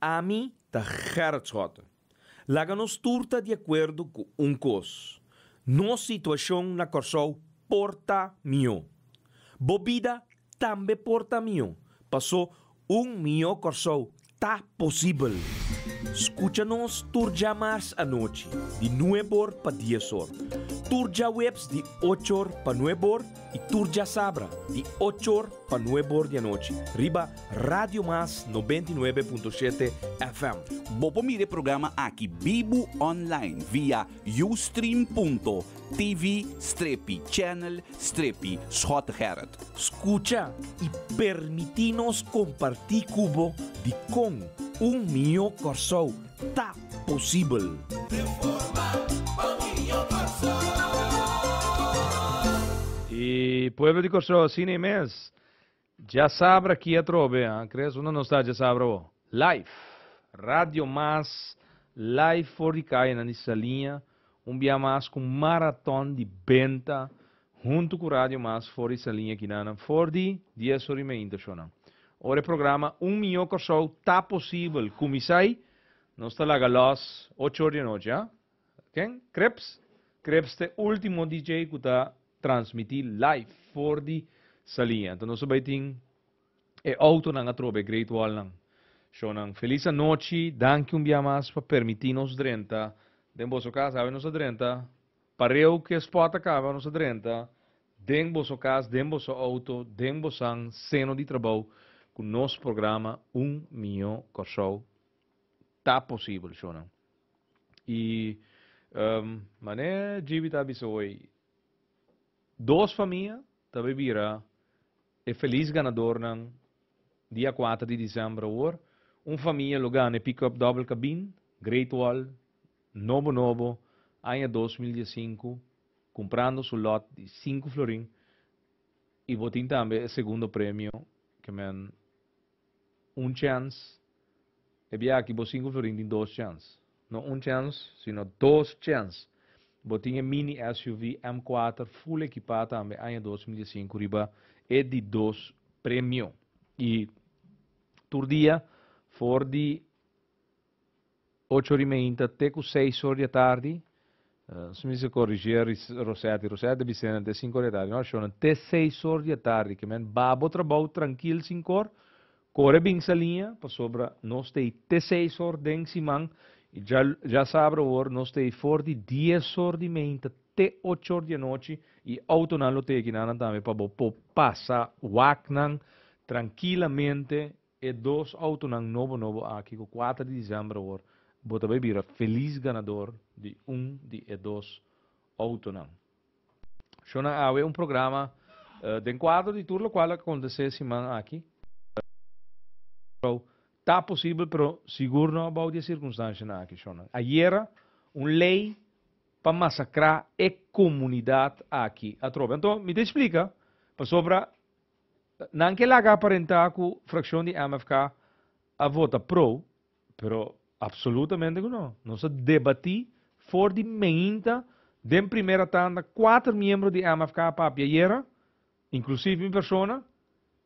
Ami ta Gerrit Schotten. Laga nos tur ta di akuerdo ku un kos, nos situashon na Kòrsou por ta mihó. Bo bida tambe por ta mihó, pasó un mihó Kòrsou ta posibel. Skucha nos tur djamars anochi di nueb'or pa dies'or, tur djaweps di och'or pa nueb'or i tur djasabra di och'or pa nueb'or di anochi riba Radio Mas 99.7 FM. Bo por mira e programa aki bibu online via ustream.tv strepi channel strepi Schottegerrit. Skucha i permití nos kompartí ku bo dikon un mihó Kòrsou ta posibel. I pueblo di Kòrsou asina e mes. Djasabra aki atrobe, ha Chris? Unda nos ta djasabra bo? Live! Radio Mas live for di kayanan di Saliña, un bia mas ku maraton di benta huntu ku Radio Mas for di Saliña kinanan for di dies or i meinta shownan. Ora e programa Un Mihó Kòrsou Ta Posibel kuminsai, nos ta laga lòs ocho or di anochi, ha? Ken? Crepes? Crepes ta e ultimo DJ ku ta transmití live for di Saliña. Anto nos a bai tin e outonan atrobe, e Great Wallnan. Shownan, felis anochi, danki un bia mas pa permití nos drenta den boso kas. Awe nos a drenta pareu ku e spòt a kaba, nos a drenta den boso kas, den boso outo, den bosan seno di trabou ku nos programa Un Mihó Kòrsou Ta Posibel, shownan. I manera Gibi ta bisa hoy, dos famia ta bay bira e felis ganadornan dia kuater di december awor. Un famia lo gana e pickup double cabin, Great Wall, nobo nobo, aña 2015, cumprando su lot di sinku florin. I bo tin tambe e segundo premio, ke men Un chèns, E bia aki bo sinku florin tin dos chèns. No un chèns, sino dos chèns. Bo tin e mini SUV M kuater full ekipá tambe aña 2015 riba e di dos premio. I tur dia for di Ocho or i meinta te ku seis or di atardi. Si mi mester korigé Rosetti, Rosetti ta bis'é nan te sinku or di atardi. No, shownan te seis or di atardi. Ke men ba bo trabou trankil sinku or, kore bin Saliña pasobra nos ta ei te seis or den siman i dja djasabra awor nos ta ei for di dies or di meinta te ocho or di anochi i outonan lo ta ei akinan tambe pa bo por pasa wak nan trankilamente. E dos autonan nobo nobo aki ku kuater di december awor bo ta bai bira felis ganador di un di e dos autonan. Shona awe un programa den kuadro di tur lokual a akontesé siman aki. Ta posibel pero sigur no abou di e sirkunstanshanan aki shona. Ayera un lei pa masakrá e komunidat aki atrobe. Anto mi ta splika pasobra Nan ke laga aparentá ku frakshon di MFK a vota pro, pero absolutamente ku no. Nos a debatí for di meinta den primera tanda kuater miembro di MFK a papia ayera, inklusiv mi persona.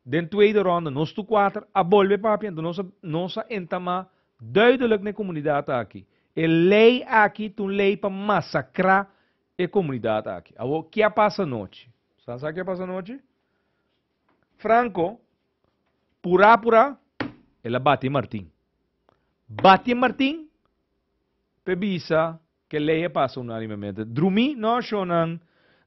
Den tweede ronde nos tur kuater a bolbe papia, enton nos a nos a entamá duidelijk na e komunidat aki. E lei aki ta un lei pa masakrá e komunidat aki. Awor, ke a pasa anochi? Sa sa ke a pasa anochi? Franco, purá purá, el a bati Martin. Bati Martin, p'e bisa ke lei a pasa unanimemente. Drumí no shonnan,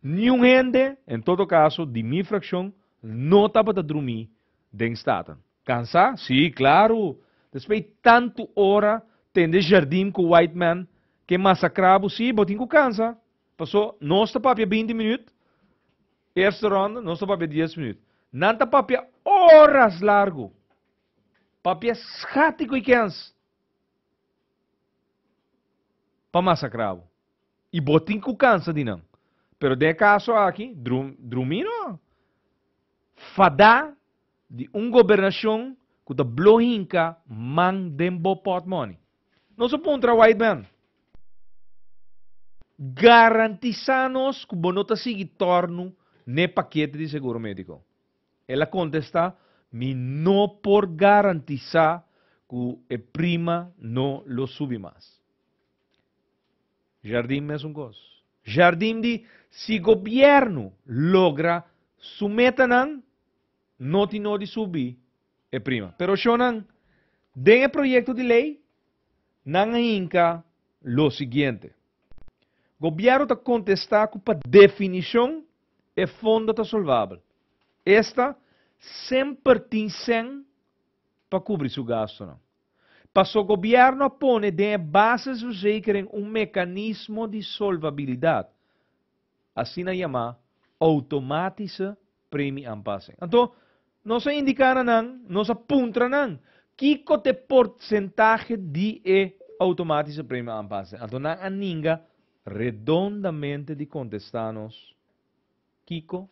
niun hende, en todo kaso di mi frakshon, no tabata drumí den Staten. Kansá? Sí, klaru! Despues di tantu ora tende Jardim ku Whiteman ke masakrá bo, sí, bo tin ku kansa. Paso nos ta papia binti minüt, eerste ronde, nos ta papia dies minüt. Nan ta papia oras largu. Papia skati ku i kens pa masakrá bo. I bo tin ku kansa di nan. Pero den e kaso aki, drumí no. Fadá di un gobernashon ku ta blo hinka man den bo pòtmòni. Nos a puntra Whiteman, Garantisá nos ku bo no ta sigui tòrnu n'e pakete di seguro médiko. El a kontestá, Mi no por garantisá. ku e prima no lo subi mas. Jardim mesun kos. Jardim di si gobièrnu logra su metanan no tin no di subi e prima. Pero shonnan, den e proyekto di lei nan a hinka lo siguiente. Gobièrnu ta kontestá ku pa definishon e fondo ta solvabel. Esta, semper tin sèn pa kubri su gastunan. Paso gobièrnu a pone den e basisverzekering un mekanismo di solvabilidat, asina yamá outomatische premieaanpassing. Anto, nos a indiká na nan, nos a puntra nan, kiko ta e porsentahe di e outomatische premieaanpassing? Anto nan a ninga redondamente di kontestá nos kiko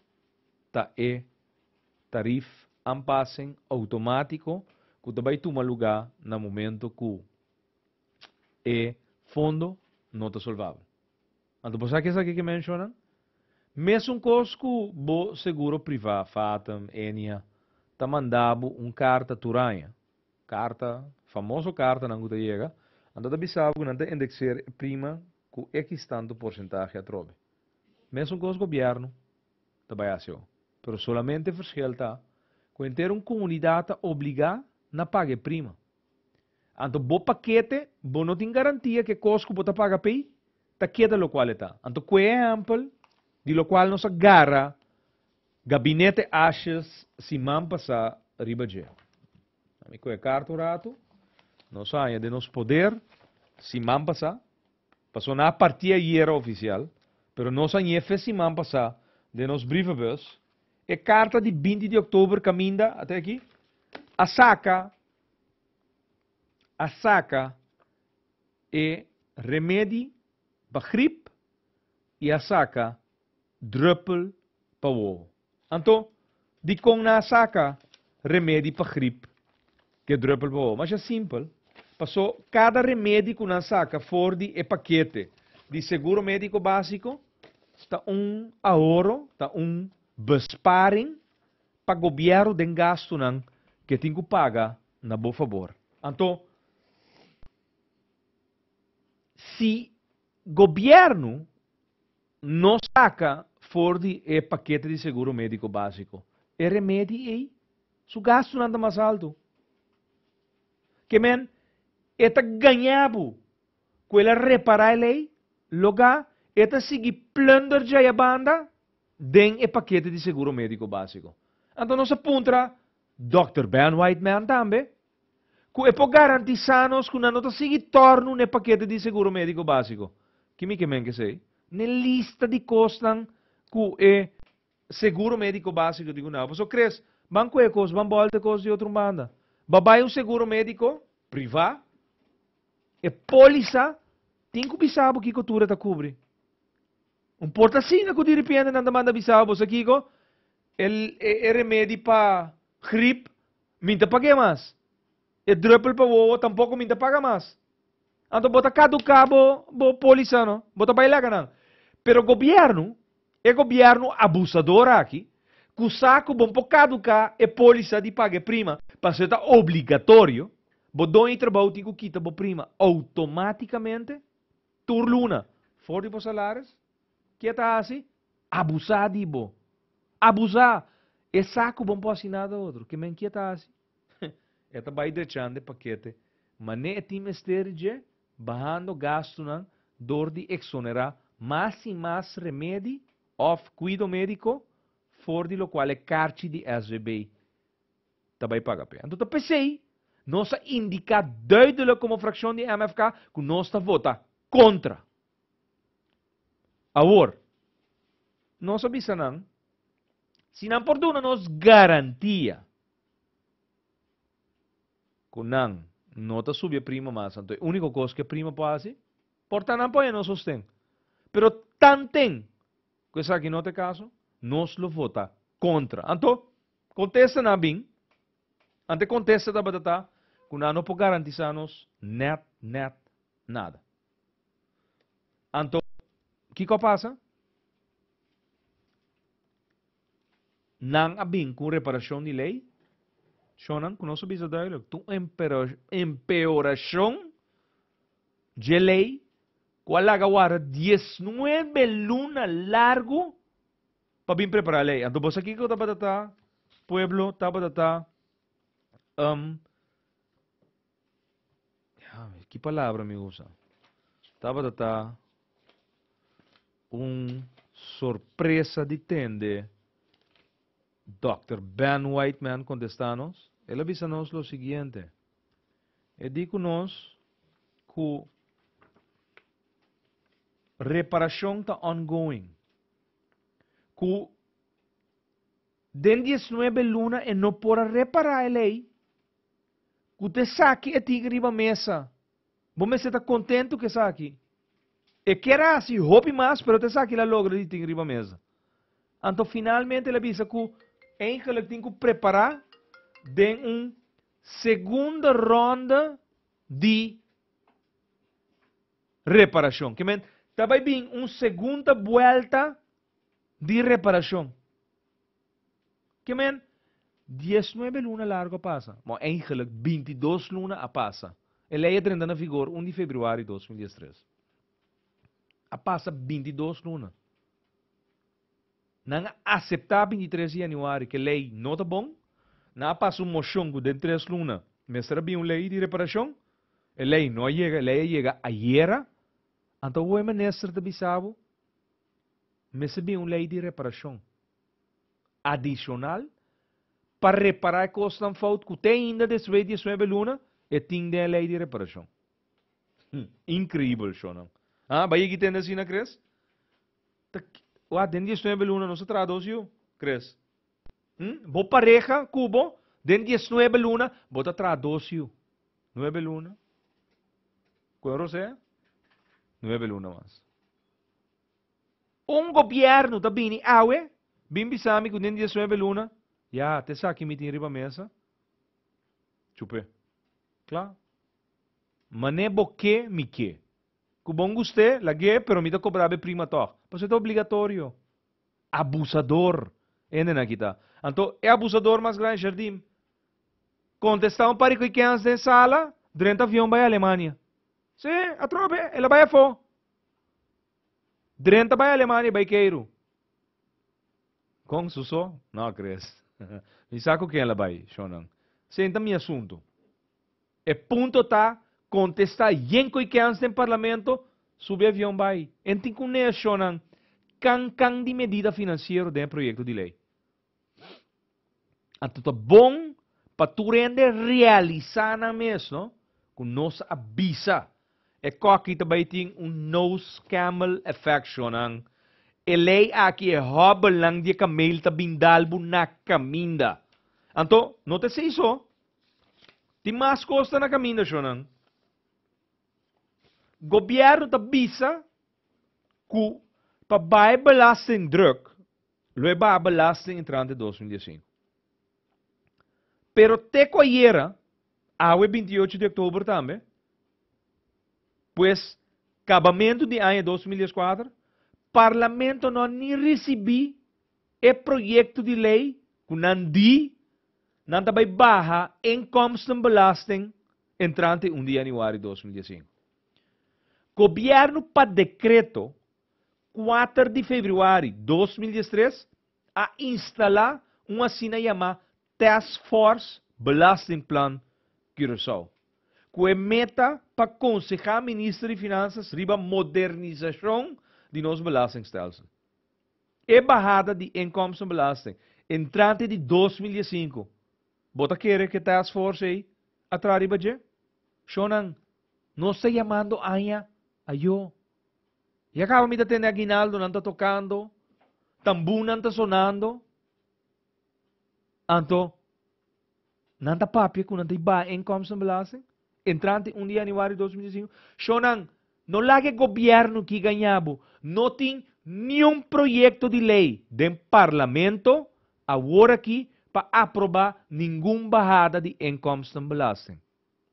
ta e tarif aanpassing outomátiko ku ta bai tuma lugá na momento ku e fondo no ta solvabel. Anto bo sa ke esaki ke menshonan? Mesun kos ku bo seguro privá, Fatum, Ennia, ta manda bo un karta tur aña, karta, famoso kartanan ku ta yega, anto ta bisa bo ku nan ta indekseer e prima ku ekis tantu porsentahe atrobe. Mesun kos gobièrnu ta bai hasi awo. Pero solamente verschil ta ku henter un komunidat ta obligá na paga e prima. Anto bo pakete bo no tin garantia ku e kos ku bo ta paga p'ei ta keda lokual e ta. Anto ku e ehèmpel di lokual nos a gara Gabinete Asjes siman pasá riba dje. Mi ku e karta un ratu, nos a haña den nos poder siman pasá, pasobra nan a parti ayera ofisial, pero nos a hañ'é fe siman pasá den nos brievenbus, e karta di 20 di òktober kaminda, ata aki, a saka, a saka e remedi pa grip i a saka druppel pa wowo. Anto, dikon nan a saka remedi pa grip ku e druppel pa wowo? Masha simpel, paso kada remedi ku nan saka for di e pakete di seguro médiko básiko ta un ahoro, ta un besparing pa gobièrnu den gastunan ku e tin ku paga na bo fabor. Anto, si gobièrnu no saka for di e pakete di seguro médiko básiko. E remedi ei, su gastunan ta mas altu. Ke men, e ta gaña bo ku el a repará e lei, logá e ta sigui plunder djaya banda den e pakete di seguro médiko básiko. Anto nos a puntra Dòkter Ben Whiteman tambe, ku e por garantisá nos ku nan no ta sigui tòrnu n'e pakete di seguro médiko básiko. Ki mi ke men k'esei? N'e lista di kosnan ku e seguro médiko básiko di ku nan. Pasobra Chris, ban ku e kos, ban bòlta e kos di otro un banda. Ba bai un seguro médiko privá, e pólisa tin ku bisa bo kiko tur e ta kubri. Un por ta asina ku diripiente nan ta manda bisa bo, sa kiko? E e remedi pa grip Mi ta pag'é mas. E druppel pa wowo tampoco mi ta paga mas. Anto bo ta caduca bo bo polisa no. Bo ta bay laga nan. Pero gobierno, e gobierno abusador aki, cu sa cu bo por caduca e polisa di paga e prima, pasobra e ta obligatorio, bo doño di trabou tin cu kita bo prima automaticamente tur luna for di bo salaris. Ke ta hasi? Abusá di bo. Abusá! E sa ku bo no por hasi nada otro. Ke men ke ta hasi? E ta bai drechando e pakete. Manera e tin mester di dje, bahando gastunan dor di eksonerá mas i mas remedi òf kuido médiko for di lokual e karchi di SVB ta bai paga p'e. Anto ta p'esei nos a indiká duidelik komo frakshon di MFK ku nos ta vota kontra. Awor, nos a bisa nan, si nan por duna nos garantia ku nan no ta subi e prima mas, anto e úniko kos ku e prima por hasi, por ta nan pone nos sosten. Pero tanten ku esaki no ta e kaso, nos lo vota kontra. Anto, kontesta nan a bin, anto e kontesta tabata ta ku nan no por garantisá nos nèt nèt nada. Anto, kiko a pasa? Nan a bin ku un reparashon di lei. Shonnan, ku nos a bisa duidelijk, ta un empeorashon dje lei ku a laga warda diesnuebe luna largu pa bin prepará lei. Anto bo sa kiko tabata ta, pueblo, tabata ta, um, ya, ki palabra mi usa? Tabata ta un sorpresa di tende Dòkter Ben Whiteman kontestá nos. El a bisa nos lo siguiente. E di ku nos ku reparashon ta ongoing. Ku den diesnuebe luna e no por a repará e lei. Ku ta esaki e tin riba mesa. Bo mester ta kontentu ku esaki. E kier a hasi hopi mas, pero ta esaki el a logra di tin riba mesa. Anto finalmente el a bisa ku eigenlijk tin ku prepará den un segunda ronda di reparashon. Ke men, ta bai bin un segunda buelta di reparashon. Ke men, diesnuebe luna largu a pasa. Bon, eigenlijk bintidos luna a pasa. E lei a drenta na vigor un di februari 2013. A pasa bintidos luna. Nan a aseptá bintitres di yanüari ku e lei no ta bon. Nan a pasa un moshon ku den tres luna mester a bin un lei di reparashon. E lei no a yega, e lei a yega ayera. Anto awor e minister ta bisa bo mester bin un lei di reparashon adishonal pa repará e kosnan fout ku te ainda despues di diesnuebe luna e tin den e lei di reparashon. Inkreibel, shonnan. Ha, bai yegi tende asina, Chris? Ta, wak, den diesnuebe luna nos a traha dos yu, Chris. Hm? Bo pareha ku bo, den diesnuebe luna, bo ta traha dos yu. Nuebe luna. Ku e rosea? Nuebe luna mas. Un gobièrnu ta bini awe, bin bisa mi ku den diesnuebe luna, ya, ta esaki mi tin riba mesa. Chup'é. Kla. Man'é bo ke, mi ke. Ku bon gust'é, lag'é, pero mi ta kobra bo e prima tòg. Pasobra e ta obligatorio. Abusador hendenan aki ta. Anto, e abusador mas grandi, Jardim, kontestá un par di koe kèns den sala, drenta avion bai Alemania. Sí, atrobe, el a bai afó. Drenta bai Alemania bai keiru. Kon su so? No, Chris. Mi sa ku ken el a bai, shonnan. Esei ta mi asuntu. E punto ta kontestá yen koe kèns den parlamento, subi avion bai. En tin ku ne, shonnan, kan kan di medida finansiero den e proyekto di lei. Anto ta bon pa tur hende realisá nan mes, no, ku nos a bisa. E kòki ta bai tin un nose camel effect, shonnan. E lei aki e hòbelnan di e kamel ta bin dal bo na kaminda. Anto, no ta esei so. Tin mas kos ta na kaminda, shonnan. Gobièrnu ta bisa ku pa bai belastingdruk, Lo e baha belasting entrante 2015. Pero te ku ayera, awe 28 di oktober tambe, pues kabamentu di aña 2014, Parlamento no a ni risibí e proyekto di lei ku nan di nan ta bai baha inkomstenbelasting entrante 1 di yanüari 2015. Gobièrnu pa dekreto Kuater di febrüari 2013 a instalá un asina yamá Task Force Belastingplan Curaçao, ku e meta pa konsehá Minister di Finansas riba modernisashon di nos belastingstelsel. E bahada di inkomstenbelasting entrante di 2015, bo ta kere ku e task force ei a traha riba dje? Shonnan, nos ta yamando aña ayó. Ya kaba mi ta tende aguinaldonan ta tokando, tambúnan ta sonando. Anto, nan ta papia ku nan ta baha inkomstenbelasting entrante 1 di januari 2025. Shonnan, no laga e gobièrnu ki gaña bo. No tin niun proyekto di lei den parlamento awor aki pa aprobá ningun bahada di inkomstenbelasting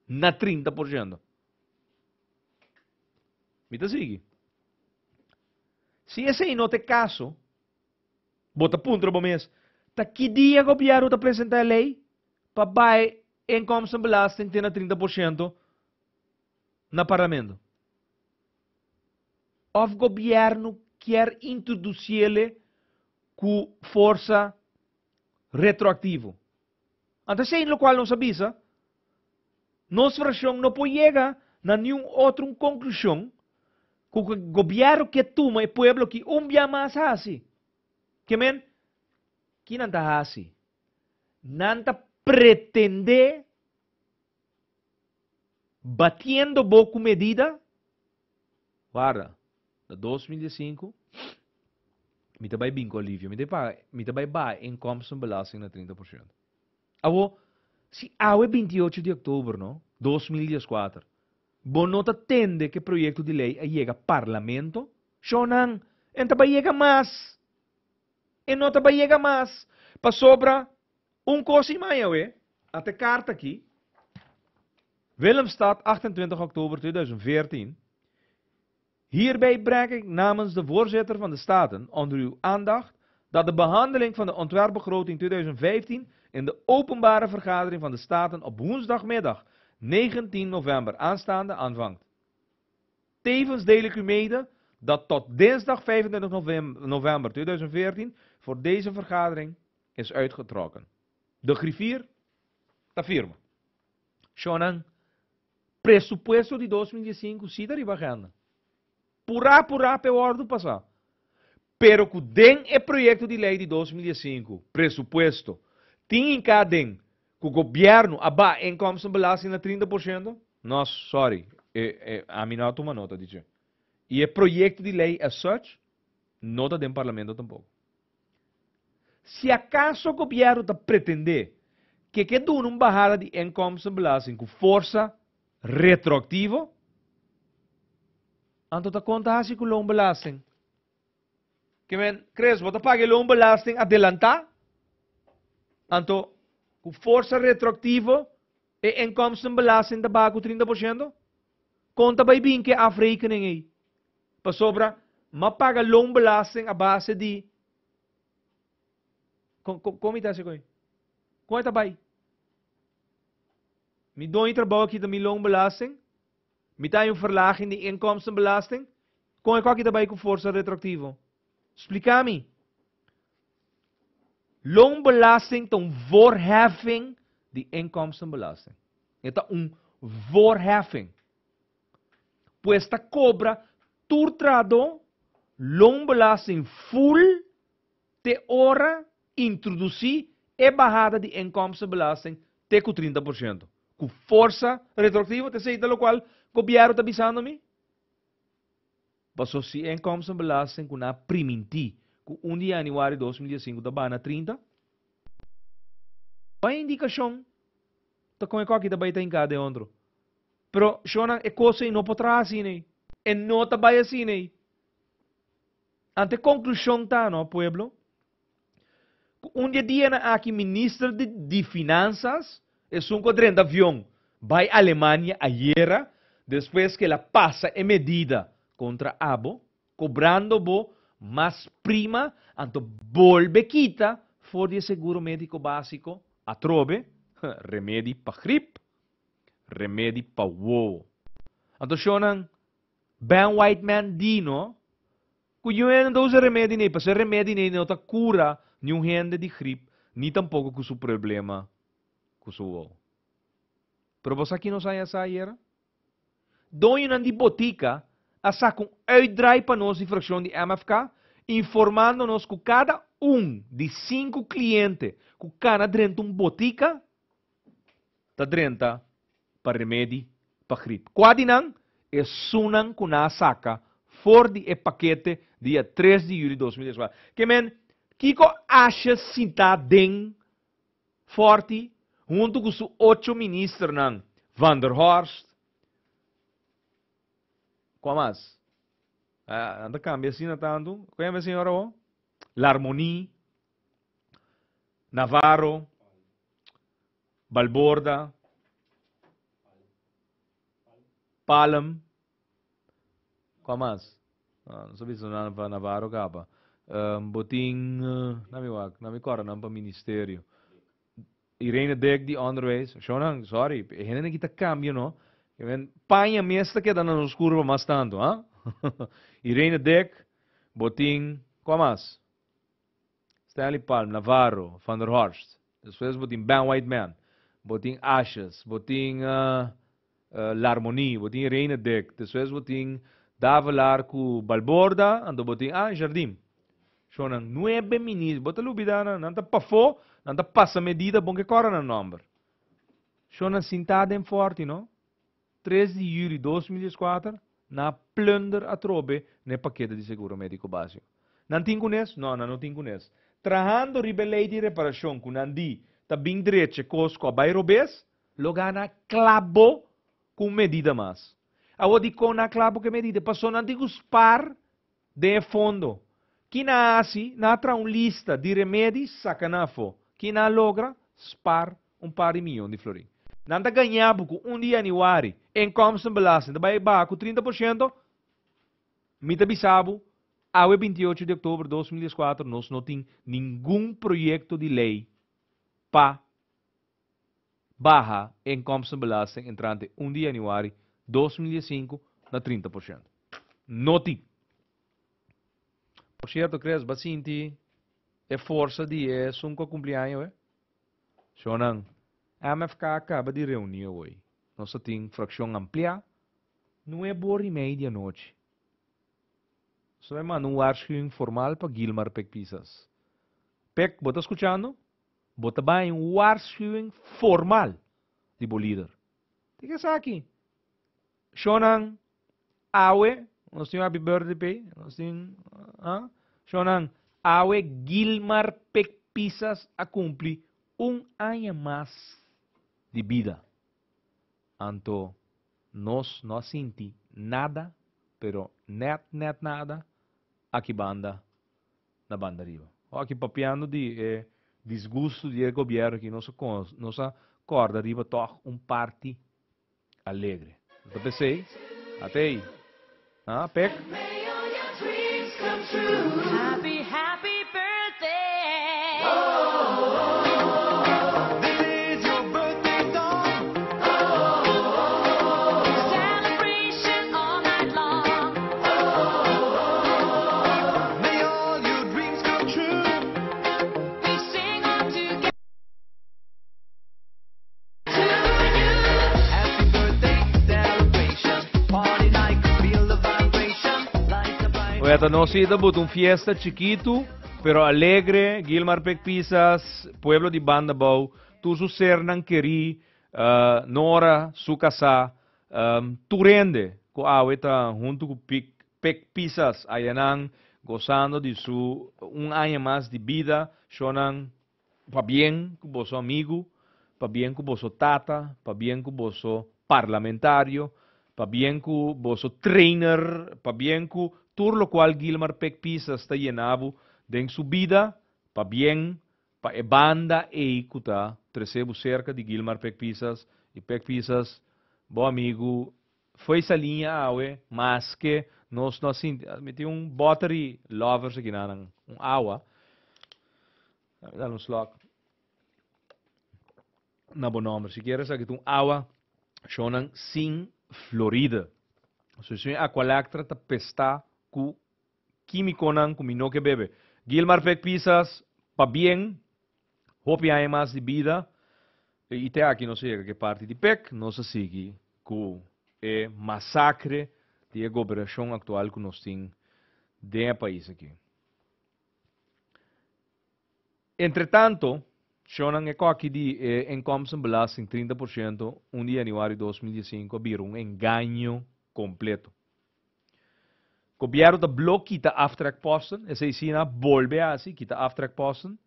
na 30%. Mi ta sigui. Si esei no ta e kaso, bo ta puntra bo mes, ta ki dia gobièrnu ta presentá e lei? pa bai inkomstenbelasting te na 30% na parlamento? Of gobierno kier introduciele cu forsa retroactivo? Anto esey locual nos a bisa, nos fraccion no por yega na niun otro conclusion cu gobierno kier tuma e pueblo ki un bia mas haci. Ke men, ki nan ta haci? Nan ta pretende batiendo bo cu medida? Warda, na 2005, mi ta bay bin cu alivio, mi ta paga, mi ta bay baha inkomstenbelasting na 30%. Awo, si awe 28 di october, no, 2014, bo no ta tende cu e proyecto di ley a yega parlamento, shonan, en ta bay yega mas. E no ta bay yega mas. Pasobra, un cos y maya we, ate carta aki, Willemstad, 28 oktober 2014, Hierbij breng ik namens de voorzitter van de Staten onder uw aandacht dat de behandeling van de ontwerpbegroting 2015 in de openbare vergadering van de Staten op woensdagmiddag 19 november aanstaande aanvangt. Tevens deel ik u mede dat tot dinsdag 25 november 2014 voor deze vergadering is uitgetrokken. De griffier ta firma. Shonan, presupuesto di 2005 si ta riba agenda. Purá purá p'e wòrdu pasá. Pero ku den e proyekto di lei di 2005, presupuesto, tin hinká den ku gobièrnu a baha inkomstenbelasting na 30%, nos, sorry, e, e, ami no a tuma nota di dje. I e proyekto di lei as such no ta den parlamento tampoko. Si akaso gobièrnu ta pretendé ke ke duna un bahada di inkomstenbelasting ku forsa retroaktivo, anto ta konta hasi ku loonbelasting. Ke men, Chris, bo ta paga e loonbelasting adelantá? Anto, ku forsa retroaktivo, e inkomstenbelasting ta baha ku 30%? Kon ta bai bin ku e afrekening ei? Pasobra m'a paga loonbelasting a base di. Kon, kon, kon mi ta hasi ku ei? Kon e ta bai? Mi doño di trabou a kita mi loonbelasting, mi ta haña un verlaging di inkomstenbelasting, kon e kòki ta bai ku forsa retroaktivo? Splika mi. Loonbelasting ta un voorheffing di inkomstenbelasting. E ta un voorheffing. Pues ta kobra tur trahadó loonbelasting full te ora introdusí e bahada di inkomstenbelasting te ku 30%. Ku forsa retroaktivo, ta esei ta lokual gobièrnu ta bisando mi? Paso si e inkomstenbelasting ku nan a primintí ku un di yanüari 2015 ta baha na 30, Bai indikashon ta kon e koki ta bai ta hinká den otro. Pero shonnan e kos ei no por traha asina ei. E no ta bai asina ei. Ante e konklushon ta no pueblo ku un di e dianan aki minister di di finansas esun ku a drenta avion bai Alemania ayera despues ku el a pasa e medida kontra abo kobrando bo mas prima anto bolbe kita for di e seguro mediko basiko atrobe remedi pa grip remedi pa wowo. Anto shonnan Ben Whiteman di no ku niun hende no ta usa remedi nei pasobra e remedi nei no ta kura niun hende di grip ni tampoko ku su problema ku su wowo. Pero bo sa ki nos haña sa ayera? Doñonan di botika a saka un uitdraai pa nos di frakshon di MFK informando nos ku kada un di sinku kliente ku kana drenta un botika ta drenta pa remedi pa grip. Kua di nan? Esunnan ku nan a saka for di e pakete dia 3 di yuli 2014. Ke men, kiko Asjes sinta den Forti huntu ku su ocho ministernan, Van der Horst, kua mas? Nan ta kambia asina tantu. Kua yama e señora awo? Larmonie, Navarro, Balborda, Palm, kua mas? No sa bisa nan pa Navarro kaba. Bo tin, na mi wak, na mi kòrda nan pa ministerio. Irene Dick di Onderwijs. Shownan, sorry, e hendenan aki ta cambia no. Ke men paña mes ta keda na nos curva mas tanto, ha? Irene Dick, bo tin, cua mas? Stanley Palm, Navarro, Van der Horst. Despues bo tin Ben Whiteman, bo tin Ashes, bo tin Larmonie, bo tin Irene Dick. Despues bo tin Davelaar cu Balborda, anto bo tin, ah, Jardim. Shownan, nuebe minister, bo ta lubida nan, nan ta pafó, nan ta pasa medida, bon ke kòrda nan nòmber. Shownan sintá den fòrti, no? Tres di yüli 2014, nan a plunder atrobe na e pakete di seguro médiko básiko. Nan tin kunes? No, nan no tin kunes. Trahando riba e lei di reparashon ku nan di ta bin drecha e kos ku a bai robes, lo gana klabo ku un medida mas. Awor dikon nan a klabo ku e medida? Pasobra nan tin ku spar Den e fondo. Ki nan a hasi? Nan a traha un lista di remedi saka nan afó. Ki nan a logra? Spar un par di miyon di florin. Nan ta gaña bo ku un di yanüari inkomstenbelasting ta bai baha ku 30%? Mi ta bisa bo, awe 28 di oktober 2014 nos no tin ningun proyekto di lei pa baha inkomstenbelasting entrante un di yanüari 2015 na 30%. No tin. Por cierto, Chris, ba sinti e forsa di esun cu a cumpli aña awe? Shownan, MFK a caba di reuni awoy. Nos a tin fraccion amplia, nuebe ora y mei di anochi. Nos ta bay manda un waarschuwing formal pa Gilmar Pek Pisas. Pek, bo ta scuchando? Bo ta bay un waarschuwing formal di bo lider. Tin esaki. Shownan, Awe, nos tin un happy birthday p'e, nos tin, ah, shownan, awe Gilmar Pek Pisas a cumpli un aña mas di bida. Anto nos no a sinti nada, pero net net nada, aki banda na banda riba. Aki papiando di e disgusto di e gobierno aki, nos a nos a corda riba toch un parti alegre. Bo ta pesey? Atey! Ha, Pek? Happy, happy birthday. This is your birthday song. Celebration all night long. May all your dreams come true. We sing all together. Happy birthday celebration. Party night, feel the vibration. Lights are bright. Weta, nos sí ta buta un fiesta chikitu, pero alegre, Gilmar Pek Pisas, pueblo di Banda Bou, tur su sernan kerí, eh, Nora, su kasá, um, tur hende ku awe ta huntu ku Pik, Pek Pisas ayanan, gosando di su un aña mas di bida, shownan Pabien ku boso amigu, pabien ku boso tata, pabien ku boso parlamentario, pabien ku boso trainer, pabien ku tur lokual Gilmar Pek Pisas ta yena bo den su bida, pabien pa e banda ei ku ta trese bo serka di Gilmar Pek Pisas i Pek Pisas bo amigu foi saliña awe maske nos no a sinti mi tin un bottery lovers aki nan un awa. Dame dal un slok na bo nomber. Si quieres aki ta un awa shownan sin Florida. So si un Aqualectra ta pesta cu quimiconan cu mi no ke bebe. Gilmar Pek Pisas, pabien, hopi aña mas di bida. Y te aki nos a yega ke parti di Pek, nos a sigui cu e masacre di e gobernacion actual cu nos tin den e pais aki. Entretanto, shownan e koki di e inkomstenbelasting 30% un di januari 2015 a bira un engaño kompleto. Gobièrnu ta blo kita aftrekposten, esei si nan a bolbe hasi, kita aftrekposten.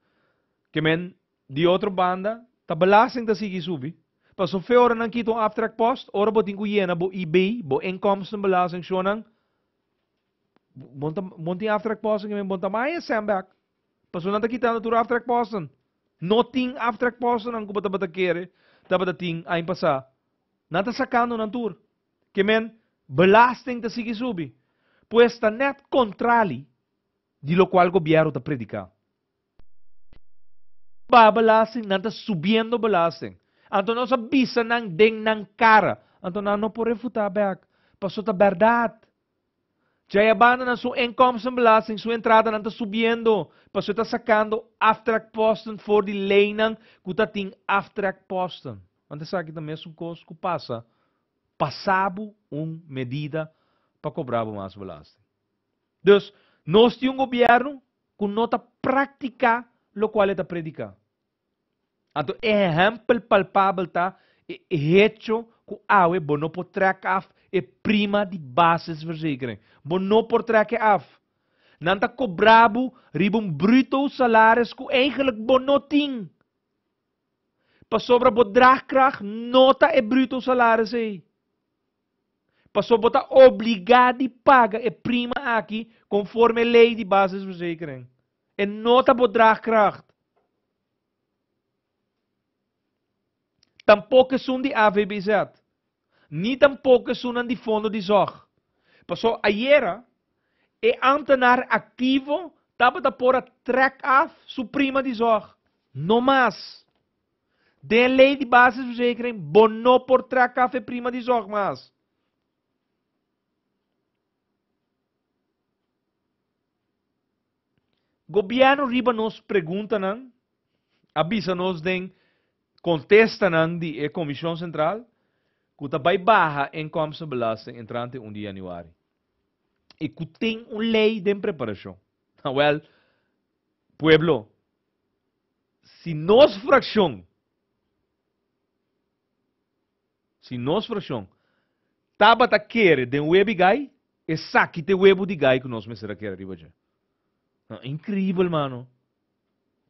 Ke men, di otro banda, ta belasting ta sigui subi. Pasobra fe ora nan kita un aftrekpost, ora bo tin ku yena bo IB, bo inkomstenbelasting, shownan, Bon ta, bon tin aftrekposten, ke men bon ta maya sèn bèk. Pasobra nan ta kitando tur aftrekposten. No tin aftrekpostennan ku bo tabata kere tabata tin aña pasá. Nan ta sakando nan tur. Ke men belasting ta sigui subi. Pues ta nèt kontrali di lokual gobièrnu ta prediká. baha belasting, nan ta subiendo belasting. Anto nos a bisa nan den nan kara. Anto nan no por refutá bèk. Paso ta bèrdat. Djei a banda nan su inkomstenbelasting, su entradanan ta subiendo. Paso e ta sakando aftrekposten for di leinan ku ta tin aftrekposten. Want esaki ta mesun kos ku pasa pasa bo un medida pa kobra bo mas belasting. Dus, nos tin un gobièrnu ku no ta praktiká lokual e ta prediká. Anto e ehèmpel palpabel ta e hecho ku awe bo no por trèk af e prima di basisverzekering. Bo no por trèk e af. Nan ta kobra bo riba un bruto salaris ku eigenlijk bo no tin. Pasobra bo draagkracht no ta e bruto salaris ei. Pasobra bo ta obligá di paga e prima aki konforme lei di basisverzekering. E no ta bo draagkracht. Tampoko esun di AVBZ. Ni tampoko esunnan di Fondo di Zorg. Pasobra ayera e ambtenaar aktivo tabata por a trek af su prima di zorg. No mas. Den e lei di basisverzekering bo no por trek af e prima di zorg mas. Gobièrnu riba nos preguntanan a bisa nos den kontestanan di e Komishon Sentral ku ta bai baha inkomstenbelasting entrante un di yanüari i ku tin un lei den preparashon. Awèl, pueblo, si nos frakshon, si nos frakshon tabata kere den webi gai, esaki ta e webu di gai ku nos mester a kere riba dje. Inkreibel, mano.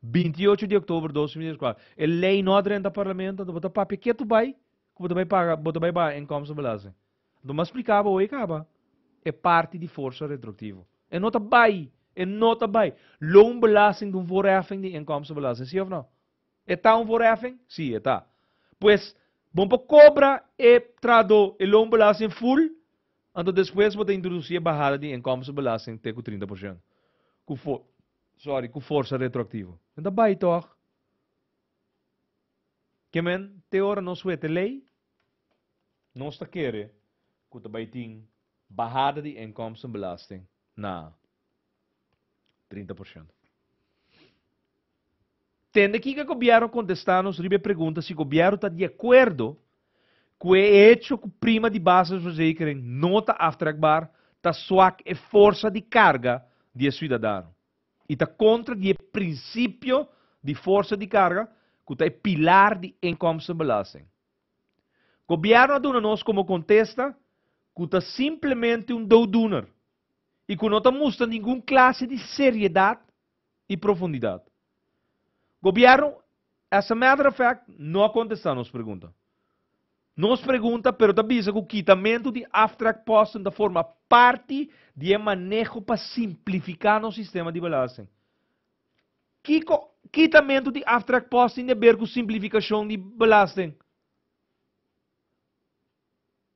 28 di oktober 2024, e lei no a drenta parlamento, anto bo ta papia ketu bai ku bo ta bai paga, bo ta bai baha inkomstenbelasting. Anto mi a splika bo hoy kaba e parti di forsa retroaktivo. E no ta bai, e no ta bai. Loonbelasting ta un voorheffing di inkomstenbelasting, si of no? E ta un voorheffing? Si, e ta. Pues, bo por kobra e trahadó e loonbelasting full, anto despues bo ta introdusi e bahada di inkomstenbelasting te ku 30%. Ku for, sorry, ku forsa retroaktivo. E ta bai tòg? Ke men, te ora nos wete lei, nos ta kere ku ta bai tin bahada di inkomstenbelasting na 30%. Tende kiko e gobièrnu a kontestá nos riba e pregunta si gobièrnu ta di akuerdo ku e echo ku prima di basisverzekering no ta aftrekbaar ta swak e forsa di karga di e suidadano i ta kontra di e prinsipio di forsa di karga ku ta e pilar di inkomstenbelasting. Gobièrnu a duna nos komo kontesta ku ta simplemente un dooddoener i ku no ta mustra ningun klase di seriedat i profundidat. Gobièrnu, as a matter of fact, no a kontestá nos pregunta. Nos pregunta pero ta bisa ku kitamentu di aftrekposten ta forma parti di e maneho pa simplifiká nos sistema di belasting. Kiko kitamentu di aftrekpost tin di aber ku simplifikashon di belasting?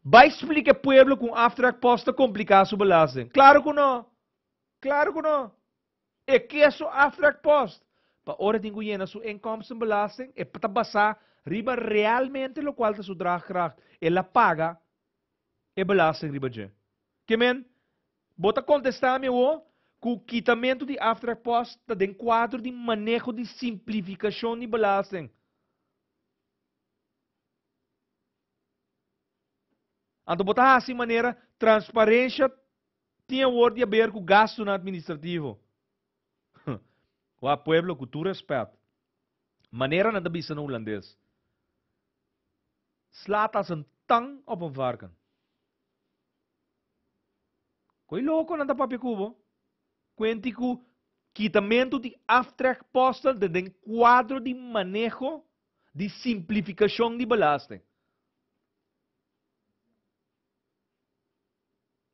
Bai splika e pueblo ku un aftrekpost ta kompliká su belasting. Klaro ku no! Klaro ku no! E ke su aftrekpost pa ora e tin ku yena su inkomstenbelasting e ta basá riba realmente lokual ta su draagkracht. El a paga e belasting riba dje. Ke men, bo ta kontestá mi awor ku kitamentu di aftrekpost ta den kuadro di maneho di simplifikashon di belasting. Anto bo ta hasi manera transparensha tin awor di haber ku gastunan administrativo. Wak pueblo ku tur respet, manera nan ta bisa na hulandes, slaat als een tang op een varken. Koe loko nan ta papia ku bo. Kuenti ku kitamentu di aftrekposten ta den kuadro di maneho di simplifikashon di belasting.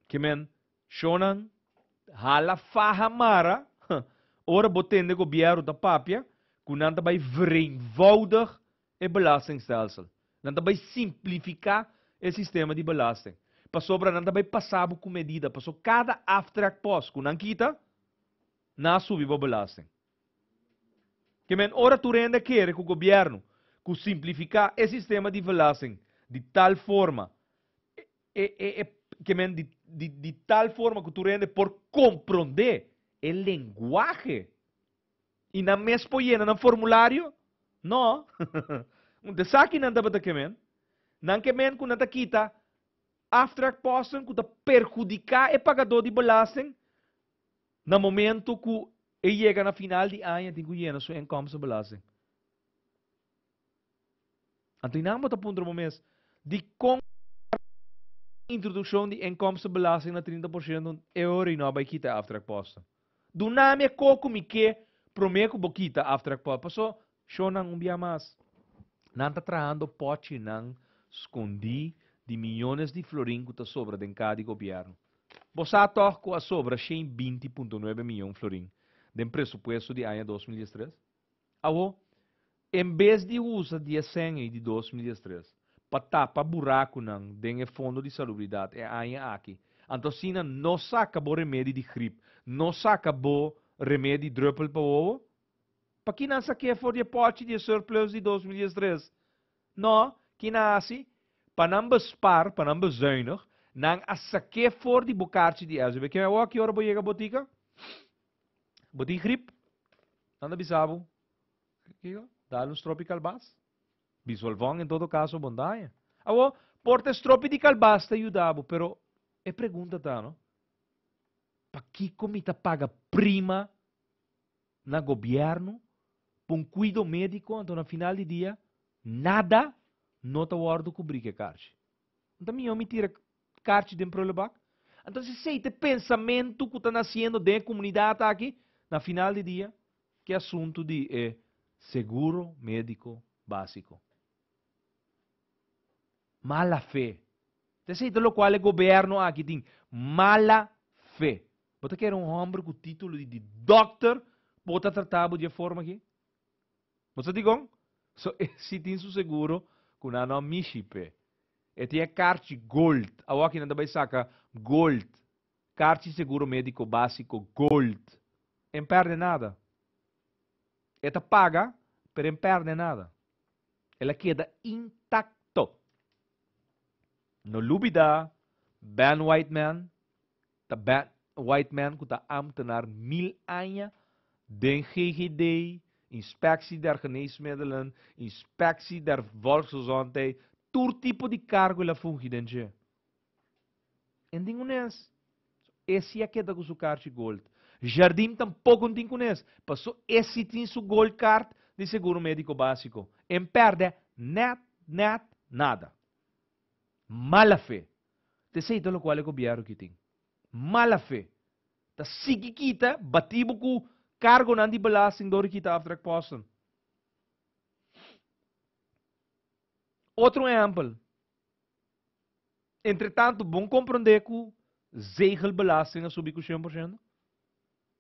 Ke men, shonnan, hala faha mara, ora bo tende gobièrnu ta papia ku nan ta bai vereenvoudig e belastingstelsel. Nan ta bai simplifiká e sistema di belasting. Pasobra nan ta bai pasa bo ku medida, pasobra kada aftrekpost ku nan kita, nan a subi bo belasting. Ke men ora tur hende kere ku gobièrnu ku simplifiká e sistema di belasting di tal forma e e e ke men di di di tal forma ku tur hende por komprondé e lenguahe i nan mes por yena nan formulario? No. Un ta esaki nan tabata ke men. Nan ke men ku nan ta kita aftrekposten ku ta perhudiká e pagadó di belasting na momento ku e yega na final di aña tin ku yena su inkomstenbelasting. Anto nan bo ta puntra bo mes, dikon introdukshon di inkomstenbelasting na 30% e ora i no a bai kita e aftrekposten? Duna mi e koko mi ke promé ku bo kita aftrekposten. Paso, shownan un bia mas, nan ta trahando pòchinan skondí di miyones di florin ku ta sobra den ka di gobièrnu. Bo sa tòg ku a sobra 120.9 miyon florin den presupuesto di aña 2013? Awo, en bes di usa di e sèn ei di 2013 pa tapa burakunan den e fondo di salubridat e aña aki, anto asina no saka bo remedi di grip, no saka bo remedi drùpel pa wowo? Paki nan sak'é for di e pòchi di e surplus di 2013? No, ki nan a hasi? Pa nan bespar, pa nan bezuinig, nan a sak'é for di bo karchi di SVB. Ke awor ki ora bo yega botika? Bo tin grip? Nan ta bisa bo, kiko? Dal un stropi kalbas. Bisolvon en todo kaso bon daña. Awor, por ta e stropi di kalbas ta yuda bo, pero e pregunta ta, no? Pakiko mi ta paga prima na gobièrnu pa un kuido médiko, anto na final di dia nada no ta wòrdu kubrí ku e karchi? Anto mihó mi tira karchi den prullenbak? Anto esei ta e pensamentu ku ta nasiendo den e komunidat aki na final di dia ku e asuntu di e seguro médiko básiko. Mala fe. Ta esei ta lokual e gobièrnu aki tin, mala fe. Bo ta kere un hòmber ku título di dòkter bo ta trata bo di e forma aki? Bo sa dikon? So e si tin su seguro ku nan no a mishi p'e. E tin e karchi gold. Awor aki nan ta bai saka gold. Karchi seguro médiko básiko gold. E n'pèrdè nada. E ta paga, pero e n'pèrdè nada. El a keda intakto. No lubidá Ben Whiteman ta Ben Whiteman ku ta ámtenar mil aña den GGD, Inspectie der Geneesmiddelen, Inspectie der Volksgezondheid, tur tipo di kargo el a fungi den dje. E n'tin kunes. E si a keda ku su karchi gold. Jardim tampoko n'tin kunes, paso e si tin su gold card di seguro médiko básiko. E n'pèrdè nèt nèt nada. Mala fe. Ta esei ta lokual e gobièrnu ki tin. Mala fe. Ta sigui kita bati bo ku kargonan di belasting dor di kita aftrekposten. Otro ehèmpel. Entretantu bon komprondé ku zegelbelasting a subi ku 100%.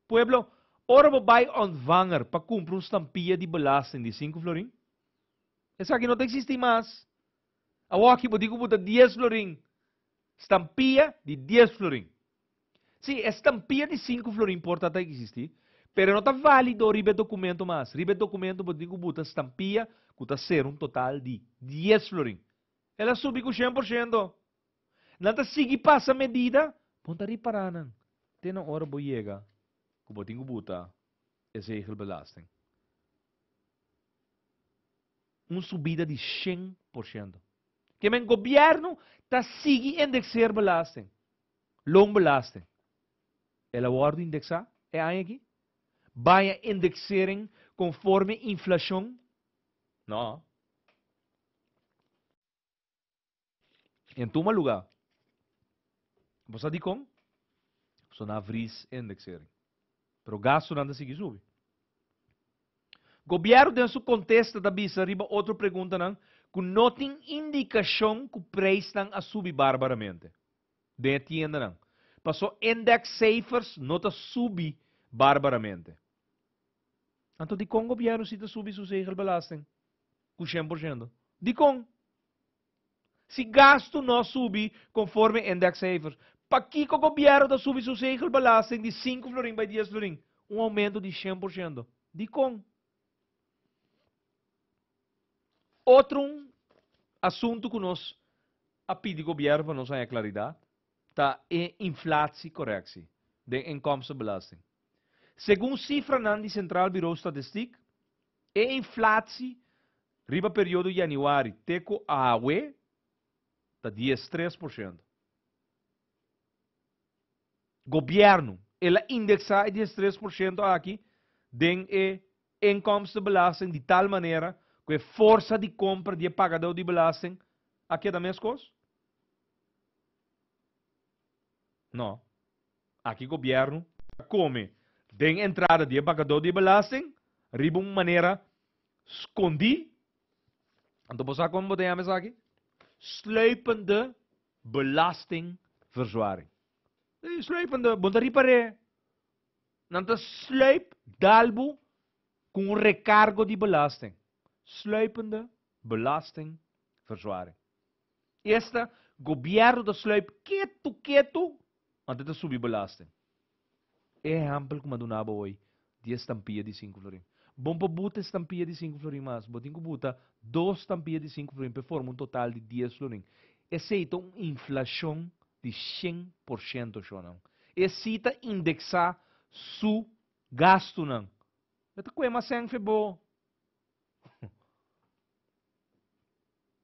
Pueblo, ora bo bai ontvanger pa kumpra un stampia di belasting di sinku florin, esaki no ta eksistí mas. Awoki bo di ku bo ta dies florin. Stampia di dies florin. Sí, e stampia di sinku florin por ta ta eksistí, pero e no ta válido riba e dokumento mas. Riba e dokumento bo tin ku buta stampia ku ta ser un total di dies florin. El a subi ku 100%. Nan ta sigui pasa medida, bo no ta ripará nan te na ora bo yega ku bo tin ku buta e zegelbelasting. Un subida di 100%. Ke men gobièrnu ta sigui indekseer belasting, loonbelasting. El a wòrdu indeksá e aña aki? Baña indeksering konforme inflashon? No. En tuma lugá, bo sa dikon? Pasobra nan a vries indexering. Pero gastunan ta sigui subi. Gobièrnu den su kontesta ta bisa riba otro preguntanan ku no tin indikashon ku preisnan a subi barbaramente den e tiendanan, paso indexcijfers no ta subi barbaramente. Anto dikon gobièrnu si ta subi su zegelbelasting ku 100%? Dikon? Si gastu no subi konforme indexcijfers, pakiko gobièrnu ta subi su zegelbelasting di sinku florin bai dies florin? Un oumento di 100%. Dikon? Otro un asuntu ku nos a pidi gobièrnu pa nos haña klaridat ta e inflatiecorrectie den inkomstenbelasting. Segun sifranan di Centraal Bureau Statistiek, e inflatie riba periodo yanüari te ku awe ta 13%. Gobièrnu, el a indeksá e 13% aki den e inkomstenbelasting di tal manera ku e forsa di kompra di e pagadó di belasting a keda meskos? No. Aki gobièrnu ta kome den entrada di e pagadó di belasting riba un manera skondí. Anto bo sa kon bo ta yama esaki? Sluipende belastingverzwaring. Sluipende, bo no ta ripar'é. Nan ta sluip dalbu ku un rekargo di belasting. Sluipende belastingverzwaring. Esta, gobièrnu ta sluip ketu ketu, anto ta subi belasting. E ehèmpel ku mi a duna bo hoy di e stampia di sinku florin. Bon por buta e stampia di sinku florin mas, bo tin ku buta dos stampia di sinku florin pa e forma un total di dies florin. Esei ta un inflashon di 100%, shonnan. E si ta indeksá su gastunan. E ta kue mas sèn fe bo.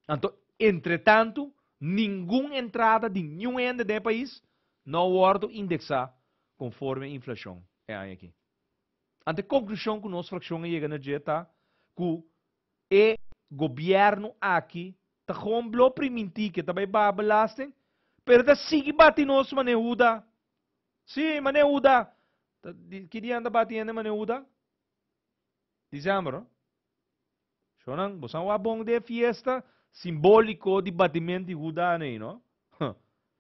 Anto, entretantu, ningun entrada di niun hende den e pais no a wòrdu indeksá konforme inflashon e aña aki. Anto e konklushon ku nos frakshon a yega na dje ta ku e gobièrnu aki ta gewoon blo primintí ke ta bai baha belasting, pero ta sigui bati nos manera Huda. Sí, manera Huda. Ki dia nan ta bati hende manera Huda? December, no? Shonnan, boso a wak bon den e fiesta simbóliko di batimento di Huda nei, no?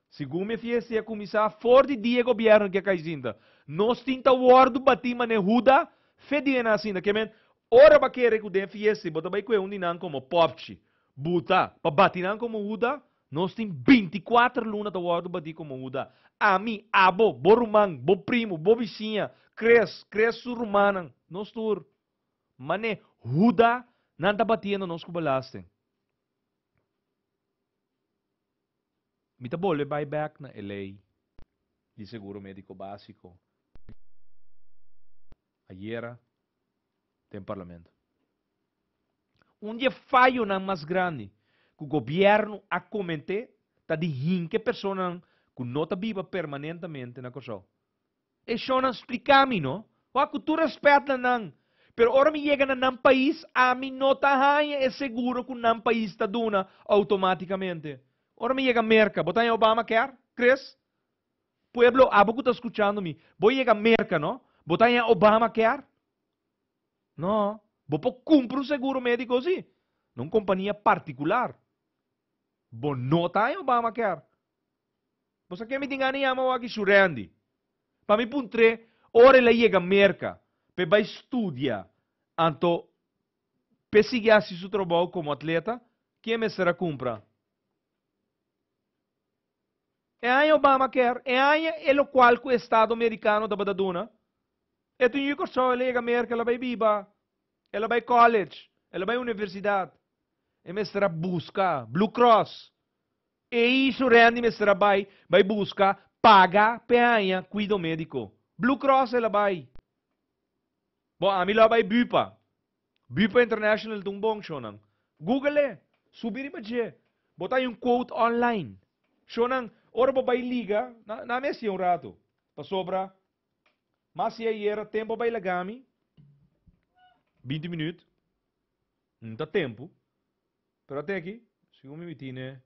Segun mi e fiesta ei a kuminsá for di dia e gobièrnu ke a kai sinta. Nos tin ta wòrdu batí manera Huda fe di nan a sinta. Ke men, ora bo a kere ku den e fiesta ei bo ta bai kue un di nan komo pòpchi, buta pa bati nan komo Huda, nos tin 24 luna ta wòrdu batí komo Huda. Ami, abo, bo ruman, bo primu, bo bisiña, Chris, Chris su rumannan, nos tur. Mane Huda nan ta batiendo nos ku belasting. Mi ta bolbe bai bek na e lei di seguro mediko basiko ayera den parlamento. Un di e fayonan mas grandi ku gobièrnu a kometé ta di hinka e personanan ku no ta biba permanentamente na Kòrsou. E shonnan spliká mi no. Wak ku tur rèspèt na nan, pero ora mi yega na nan pais ami no ta haña e seguro ku nan pais ta duna outomátikamente. Ora mi yega Merka, bo ta haña Obamacare, Chris? Pueblo, abo ku ta skuchando mi, bo yega Merka no, bo ta haña Obamacare? No, bo por kumpra un seguro médiko si, na un kompania partikular. Bo no ta haña Obamacare. Bo sa ke mi tin gana yama awor aki Shurandy. Pa mi puntr'é ora el a yega Merka p'e bai studia anto p'e sigui hasi su trabou komo atleta, ken mester a kumpra? E aña Obamacare, e aña e lokual ku estado merikano tabata duna. E tin yu Kòrsou, el a yega Merka, el a bai biba, el a bai college, el a bai universidat. E mester a buska Blue Cross. Ei su Randy mester a bai bai buska paga p'e haña kuido médiko. Blue Cross el a bai. Bon, ami lo a bai Bupa. Bupa International ta un bon shownan. Google e. Subi riba dje. Bo ta haña un quote online. Shownan, ora bo bai liga, na na mi hasié un ratu. Pasobra, mas si ayera tempu a bai laga mi, 20 minüt, N ta tempu. Pero ate aki, segun mi mi tine,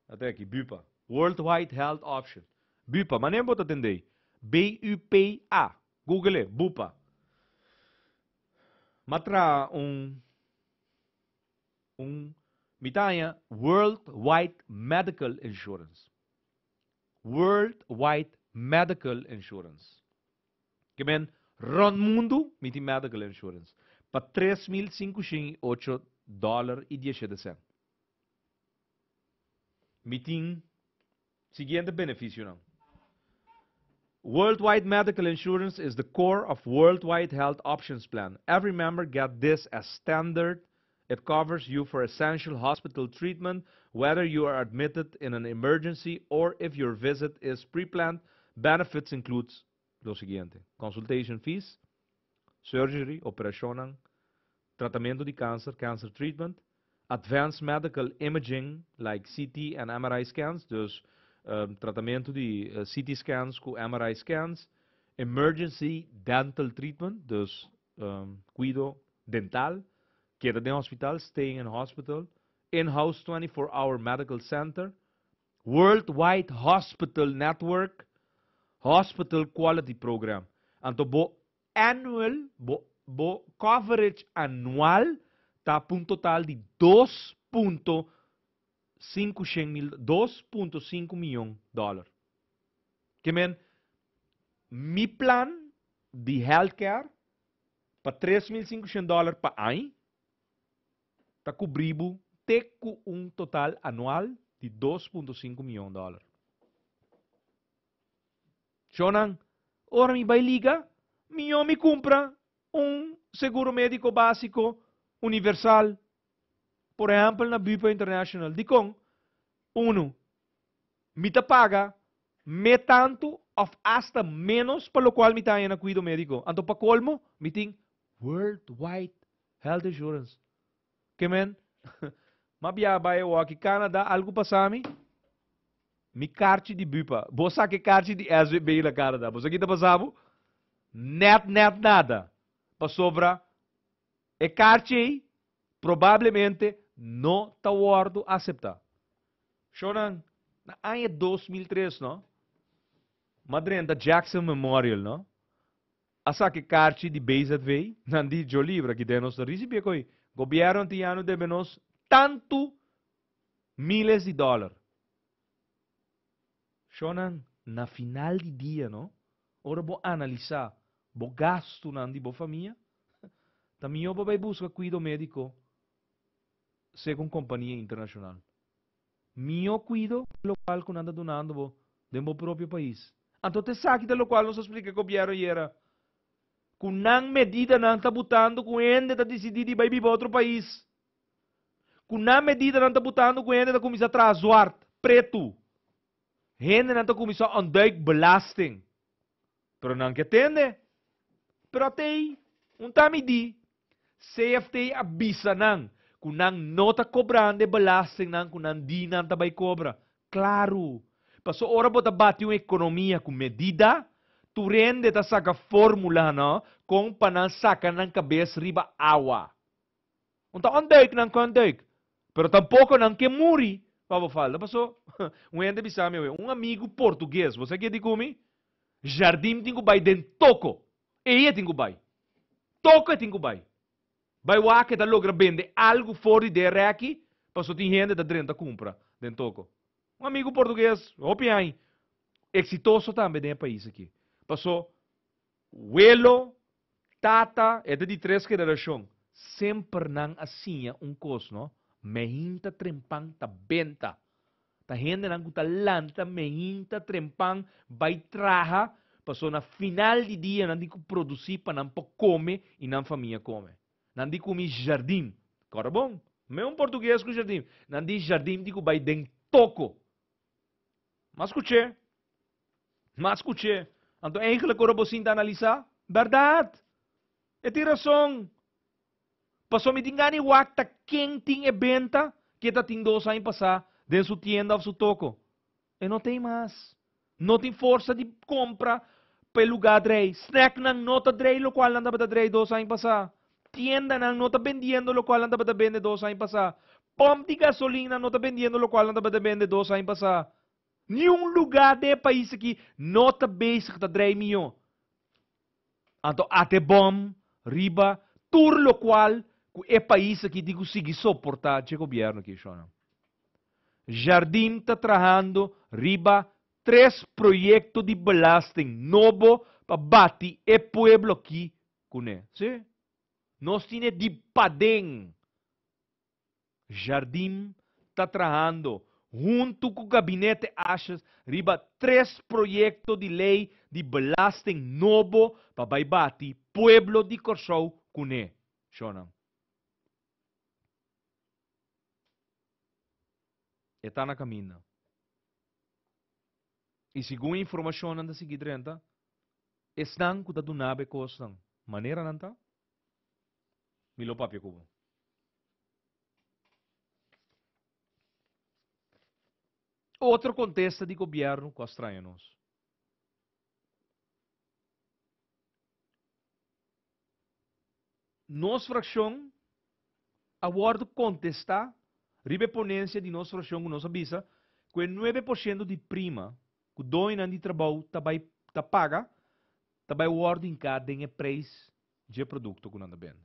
ate aki, BUPA, World Wide Health Option. BUPA, manera bo ta tendei? B-U-P-A. Google e, BUPA. M'a traha un, un, mi ta haña World Wide Medical Insurance. World Wide Medical Insurance. Ke men, rònt mundu mi tin medical insurance pa 3508 dòler i dieshete sènt. Mi tin siguiente benefisionan. Worldwide medical insurance is the core of Worldwide Health Options Plan. Every member get this as standard. It covers you for essential hospital treatment, whether you are admitted in an emergency or if your visit is pre-planned. Benefits includes lo siguiente: consultation fees, surgery, operashon, tratamentu di kanser, cancer treatment, advanced medical imaging like CT and MRI scans, dus tratamentu di CT scans ku MRI scans, emergency dental treatment, dus kuido dental, keda den hospital, staying in hospital, in-house 24-hour medical center, worldwide hospital network, hospital quality program. Anto bo annual, bo coverage anual ta un total di 2.5 mil, 2.5 mion dòler. Ke men, mi plan di healthcare pa 3.500 dòler pa aña, ta kubri bo te ku un total anual di 2.5 mion dòler. Shonan, ora mi bai liga, mihó mi kumpra un seguro médiko básiko universal. Por ehèmpel, na Bupa International. Dikon, unu, mi ta paga mes tantu òf asta ménos pa lokual mi ta na kuido médiko. Anto pa kolmo, mi tin Worldwide Health Insurance. Ke men, m'a biaha bai aki Canada, algu pasa mi, mi karchi di Bupa. Bo saka karchi di SVB na Canada. Bo kiko ta pasa bo? Net, net nada. Pasobra, e karchi probablemente no ta wòrdu aseptá. Shonan, na aña 2003, no? M'a drenta Jackson Memorial, no? A saka karchi di BZV, nan di Joe Libra, ku nos risibí koi. Gobièrnu antiano debe nos tantu miles di dòler. Shonan, na final di dia, no? Ora bo analisá bo gastunan di bo famia, ta mihó bo bai buska kuido médiko segun kompania internashonal. Mihó kuido lokal ku nan ta dunando bo den bo propio pais. Anto esaki ta lokual nos a splika gobièrnu ayera. Ku nan medidanan ta butando ku hende ta disidí di bai biba otro pais. Ku nan medidanan ta butando ku hende ta kuminsá traha zwart, pretu. Hendenan ta kuminsá ontduik belasting. Pero nan ke tende. Pero atei, un tami di, CFT a bisa nan, ku nan no ta kobrando belasting nan, ku nan di nan ta bai kobra. Klaro. Paso ora bo ta bati un ekonomia ku medida, tur hende ta saka fórmula, no? Kon pa nan saka nan kabes riba awa. Un ta ontduik nan ku ontduik. Pero tampoko nan ke muri pa bo falta. Paso, un hende bisa mi, un amigu portugues, bo sa kiko e di ku mi? Jardim tin ku bai den toko. E tin ku bai. Toko e tin ku bai. Bai wak e ta logra bende algu for di den rèki, paso tin hende ta drenta kumpra den toko. Un amigu portugues, hopi aña, eksitoso tambe den e pais aki. Paso, welo, tata, e di tres generashon. Semper nan a siña un kos, no? Mainta trempan ta benta. Ta hendenan ku ta lanta mainta trempan bai traha, paso na final di dia nan di ku produsí pa nan por kome i nan famia kome. Nan di ku mi Jardim. Kòrda bon? Me un portugues ku Jardim. Nan di Jardim di ku bai den toko. M'a skuch'é. M'a skuch'é. Anto eigenlijk ora bo sinta analisá, bèrdat. E tin rason. Paso mi tin gana di wak ta ken tin e benta ku ta tin 2 aña pasá den su tienda òf su toko. E no tin mas. No tin forsa di kompra pa e lugá drei. Snack nan no ta drei lokual nan tabata drei 2 aña pasá. Tiendanan no ta bendiendo lokual nan tabata bende 2 aña pasá. Pòmp di gasolina no ta bendiendo lokual nan tabata bende 2 aña pasá. Ningun lugá den e pais aki no ta bezig ta drei mihó. Anto ate bom, riba, tur lokual ku e pais aki tin ku sigui soportá dje gobièrnu aki, shona. Jardim ta trahando riba tres proyekto di belasting nobo pa bati e pueblo aki kuné. Si? Nos tin di paden. Jardim ta trahando huntu ku gabinete Asjes riba tres proyekto di lei di belasting nobo pa bai bati pueblo di Kòrsou kuné. Shona. E ta na kaminda. I segun e informashonnan ta sigui drenta, esnan ku ta duna bo e kosnan manera nan ta, mi lo papia ku bo. Otro kontesta di gobièrnu ku a straña nos. Nos frakshon a wòrdu kontestá riba e ponensia di nos frakshon ku nos a bisa ku e 9% di prima ku doñonan di trabou ta bai ta paga ta bai wòrdu hinká den e preis dje produkto ku nan ta bende.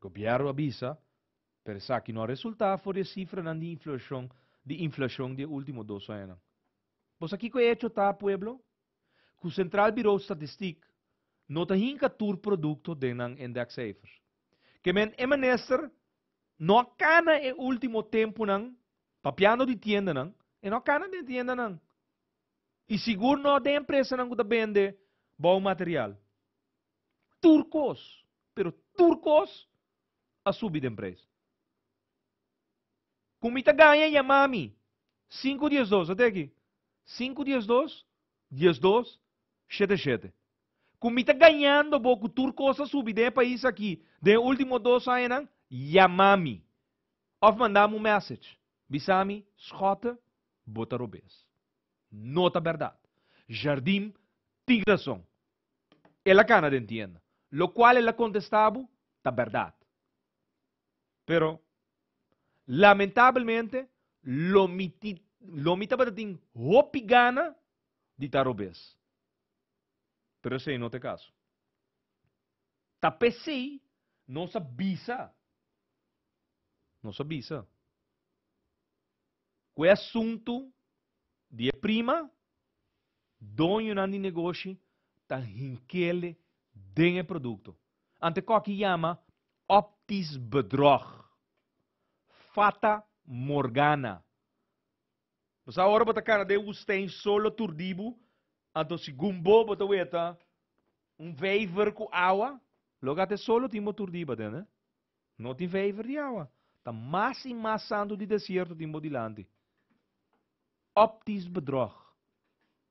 Gobièrnu a bisa, pero esaki no a resultá for di e sifranan di inflashon di inflashon di e último dos añanan. Bo sa kiko e echo ta, pueblo? Ku Centraal Bureau Statistiek no ta hinka tur produkto den nan indexcijfers. Ke men e minister no a kana e último tempunan, papiando di tiendanan, e no a kana den tiendanan. I sigur no den empresanan ku ta bende bouwmateriaal. Tur kos, pero tur kos a subi den prijs. Ku mi ta gaña yama mi. Sinku 12, ate aki. Sinku 12, 12, shete shete. Ku mi ta gañando bo ku tur kos a subi den e pais aki den e último dos añanan, yama mi. Òf manda mi un message. Bisa mi, Schotte, bo ta robes. No ta bèrdat. Jardim tin rason. El a kana den tienda. Lokual el a kontestá bo ta bèrdat. Pero, lamentabelmente, lo mi ti, lo mi tabata tin hopi gana di ta robes. Pero esei no ta e kaso. Ta p'esei nos a bisa, nos a bisa, ku e asuntu di e prima, doñonan di negoshi ta hinkele den e produkto. Ante koki yama optisch bedrog. Fata Morgana. Bo sa ora bo ta kana den woestijn solo tur di bo, anto segun bo bo ta weta un vijver ku awa, loke a te solo tin bo tur di bo, tende? No tin vijver di awa. Ta mas i mas santu di desierto tin bo dilanti. Optisch bedrog.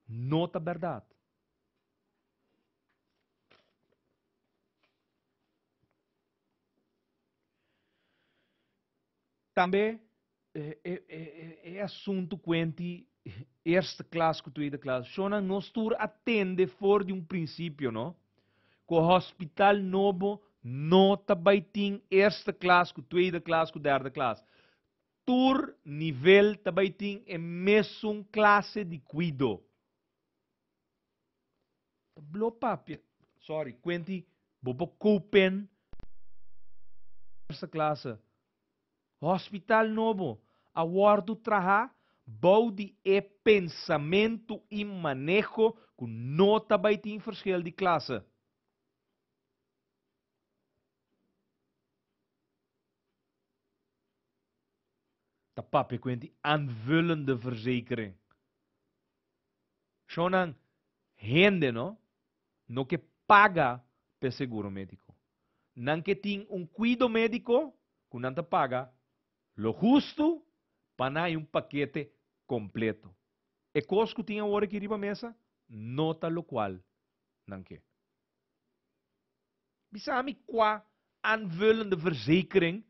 No ta bèrdat. Tambe e asuntu kuenti eerste klas ku tweede klas. Shonnan nos tur a tende for di un prinsipio no, ku hospital nobo no ta bai tin eerste klas ku tweede klas ku derde klas. Tur nivel ta bai tin e mesun klase di kuido. Ta blo papia. Sorry, kuenti bo por kopen eerste klasse. Hospital nobo a wòrdu traha bou di e pensamentu i maneho ku no ta bai tin verschil di klase. Ta papia kuenti aanvullende verzekering. Shownan hende no no ke paga p'e seguro médiko. Nan ke tin un kuido médiko ku nan ta paga lo hustu pa nan hay un pakete kompleto. E kos ku tin awor aki riba mesa no ta lokual nan ke. Bisa mi kua aanvullende verzekering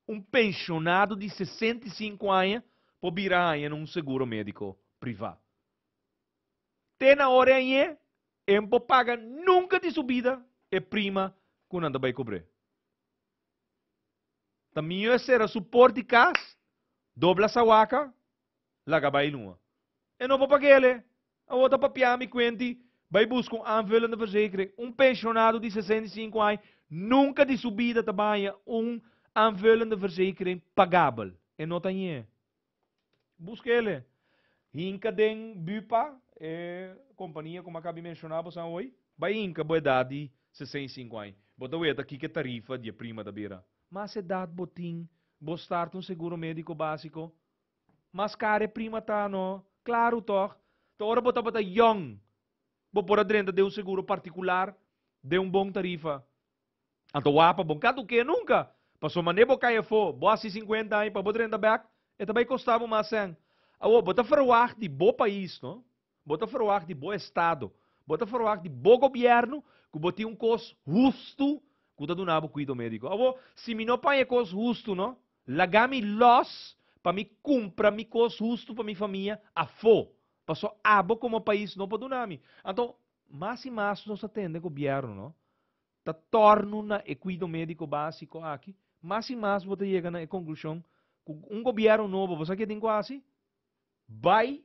un penshonado di 65 aña por bira haña na un seguro médiko privá. Te na ora ei e no por paga nunka di su bida e prima ku nan ta bai kobr'é. Ta mihó e sera su port di kas, dobla sawaka, laga bai nua. E no por pag'el. Awor ta papia mi kuenti, bai buska un aanvullende verzekering. Un penshonado di 65 aña nunka di su bida ta baña un aanvullende verzekering pagabel. E no ta hañ'é. Busk'el. Hinka den Bupa, e kompania ku mi a kaba di menshoná boso awe, bai hinka bo edat di 65 aña. Bo ta weta kiko e tarifa di e prima ta bira. Mas edat bo tin, bo start un seguro médiko básiko, mas kar e prima ta, no? Klaru tòg? Ta ora bo tabata yòn, bo por a drenta den un seguro partikular den un bon tarifa. Anto wapa, bo ka duke nunka. Pasobra manera bo kai afó, bo hasi 50 aña pa bo drenta bèk. E ta bai kosta bo mas sèn. Awor, bo ta ferwagt di bo pais, no? Bo ta ferwagt di bo estado. Bo ta ferwagt di bo gobièrnu ku bo tin un kos hustu ku ta duna bo kuido médiko. Awor, si mi no paña e kos hustu, no? Laga mi lòs pa mi kumpra mi kos hustu pa mi famia afó. Paso abo komo pais no por duna mi. Anto, mas i mas nos ta tende gobièrnu, no? Ta tòrnu na e kuido médiko básiko aki, mas i mas bo ta yega na e konklushon ku un gobièrnu nobo, bo sa ke tin ku hasi? Bai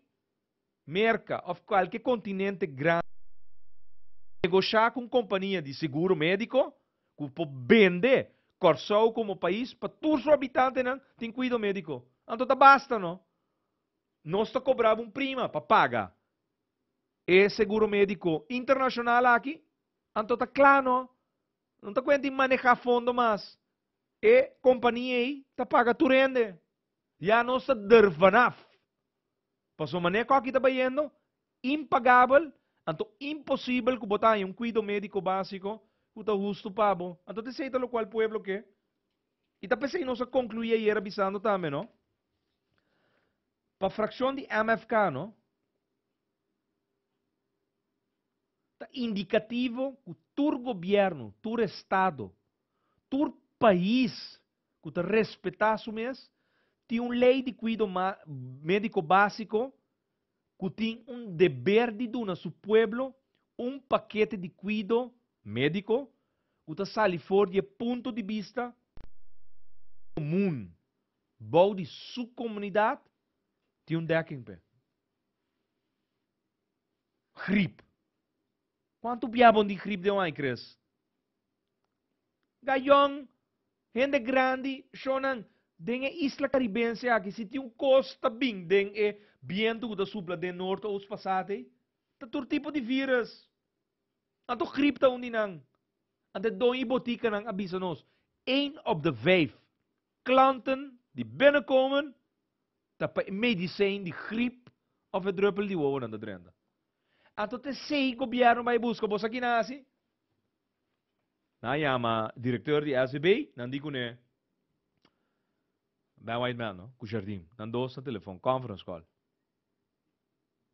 Merka òf kualke kontinente grandi, negoshá ku un kompania di seguro médiko ku por bende Kòrsou komo pais pa tur su habitantenan tin kuido médiko. Anto ta basta no. Nos ta kobra bo un prima pa paga e seguro médiko internashonal aki, anto ta kla no. No ta kuenta di manehá fondo mas. E kompania ei ta paga tur hende. Ya nos ta der vanaf. Pasobra manera ku aki ta bayendo, impagabel, anto imposibel ku bo ta haña un kuido médiko básiko ku ta hustu pa bo. Anto ta esei ta lokual pueblo ke. I ta p'esei nos a konkluí ayera bisando tambe, no? Pa frakshon di MFK, no? Ta indikativo ku tur gobièrnu, tur estado, tur pais ku ta respetá su mes, tin un lei di kuido médiko básiko ku tin un deber di duna su pueblo un pakete di kuido médiko ku ta sali for di e punto di bista komun bou di su komunidat tin un dekking p'e. Grip. Kuantu bia bon di grip den un ai, Chris? Gayon, hende grandi, shownan, den e isla Karibense aki, si tin un kos ta bin den e bientu ku ta supla den noord oost pasat ei, ta tur tipo di virus. Anto grip ta un di nan. Anto e doño di botikanan a bisa nos, een op de vijf klanten die binnenkomen ta pa e medisijn di grip of e druppel di wowo nan ta drenta. Anto ta esei gobierno bai buska, bo sa ki nan hasi? Nan a yama directeur di SVB, nan di cune Ben Whiteman, no, cu Jardim. Nan dos na telefon, conference call.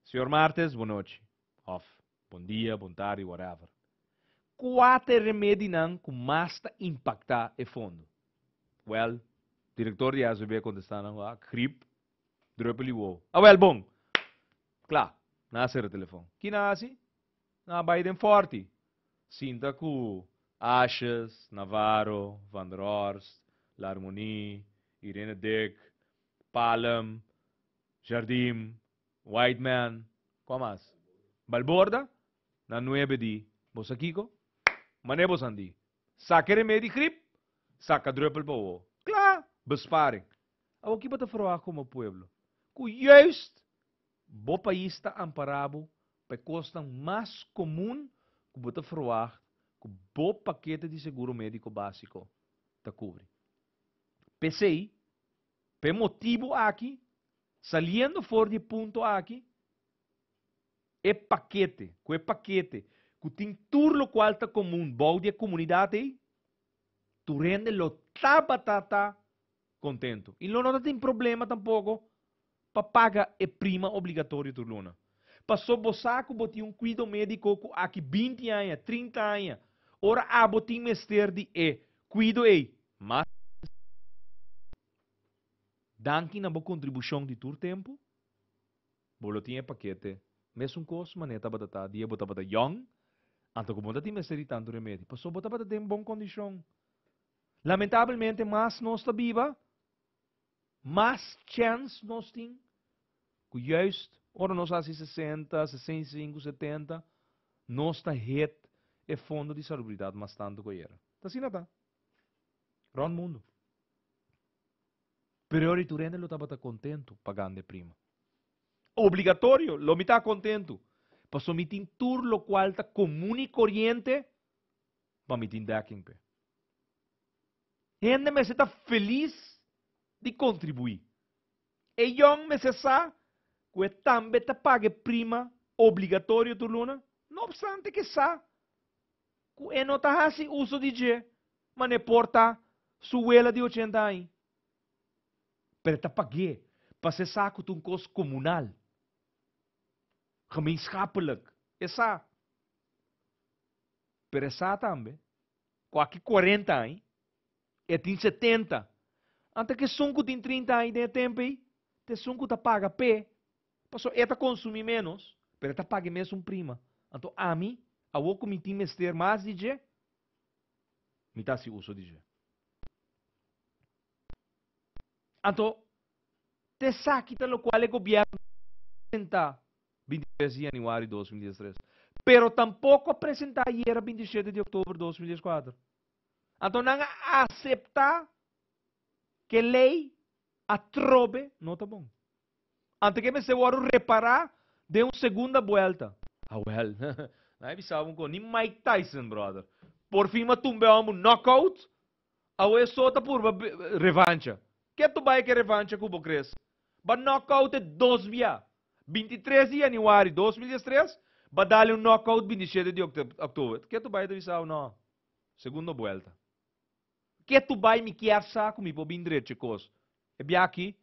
Señor Martes, bon nochi. Of, bon dia, bon tardi, whatever. Cua ta e remedinan cu mas ta impacta e fondo? Well, director di SVB a contesta nan, ah, griep, druppel y wowo. Ah, well, bon. Cla, nan a cera telefon. Ki nan a haci? Nan a bai den Forti. Sinta ku Asjes, Navarro, Van der Horst, Larmonie, Irene Dick, Palm, Jardim, Whiteman, kua mas? Balborda, nan nuebe di, Bo sa kiko? Mane bo san di, Saka e remedi grip, saka druppel pa wowo. Kla! Besparing. Awor ki bo ta ferwagt komo pueblo? Ku juist Bo pais ta ampará bo pa e kosnan mas komun ku bo ta ferwagt ku bo pakete di seguro médiko básiko ta kubri. P'esei, pa e motibu aki, saliendo for di e punto aki, e pakete, ku e pakete ku tin tur lokual ta komun bou di e komunidat ei, tur hende lo tabata ta kontentu i lo no ta tin problema tampoko pa paga e prima obligatorio tur luna. Paso bo sa ku bo tin un kuido médiko ku aki binti aña, trinta aña, ora abo tin mester di e kuido ei, mas Danki na bo kontribushon di tur tempu, bo lo tin e pakete mesun kos manera tabata ta dia bo tabata yòn, anto ku bo no ta tin mester di tantu remedi, paso bo tabata den bon kondishon. Lamentabelmente mas nos ta biba, Mas chèns nos tin ku juist ora nos hasi sesenta, 65, 70, nos ta hit e fondo di salubridat mas tantu ku ayera. Ta asina ta. Rònt mundu. Pero ora tur hende lo tabata kontentu pagando e prima. Obligatorio, lo mi ta kontentu. Pasobra mi tin tur lokual ta komun i koriente pa mi tin dèking p'e. Hende mester ta felis di kontribuí. E yòn mester sa ku e tambe ta paga e prima obligatorio tur luna, no opstante ku e sa ku e no ta hasi uso di dje, ma ne por ta su wela di ochenta aña. Pero e ta pag'é pas'e sa ku ta un kos komunal, gemeenschappelijk. E sa. Pero e sa tambe ku aki kuarenta aña e tin setenta. Anta ku esun ku tin trinta aña den e tempu ei ta esun ku ta paga p'e. Pasobra e ta konsumí ménos, pero e ta paga e mesun prima. Anto ami, awor ku mi tin mester mas di dje, mi ta hasi uso di dje. Anto, ta esaki ta lokual e gobièrnu a presentá 23 di yanüari 2013, pero tampoko a presentá ayera 27 di òktober 2014. Anto nan a aseptá ku e lei atrobe no ta bon. Anto ke mester wòrdu repará den un segunda buelta. Awèl, nan a bisa bo ku ni Mike Tyson, bròder, por fin a tumba e hòmber knockout. Awe so ta purba revancha. Ke tu bai ke revancha ku bo kres? Ba knockout e dos bia. 23 di januari 2013, ba dale un knockout 27 di oktober. Ke tu bai ta bisa no. Segundo buelta. Ke tu bai mi kier sa ku mi por bin drecha e kos. E bia aki,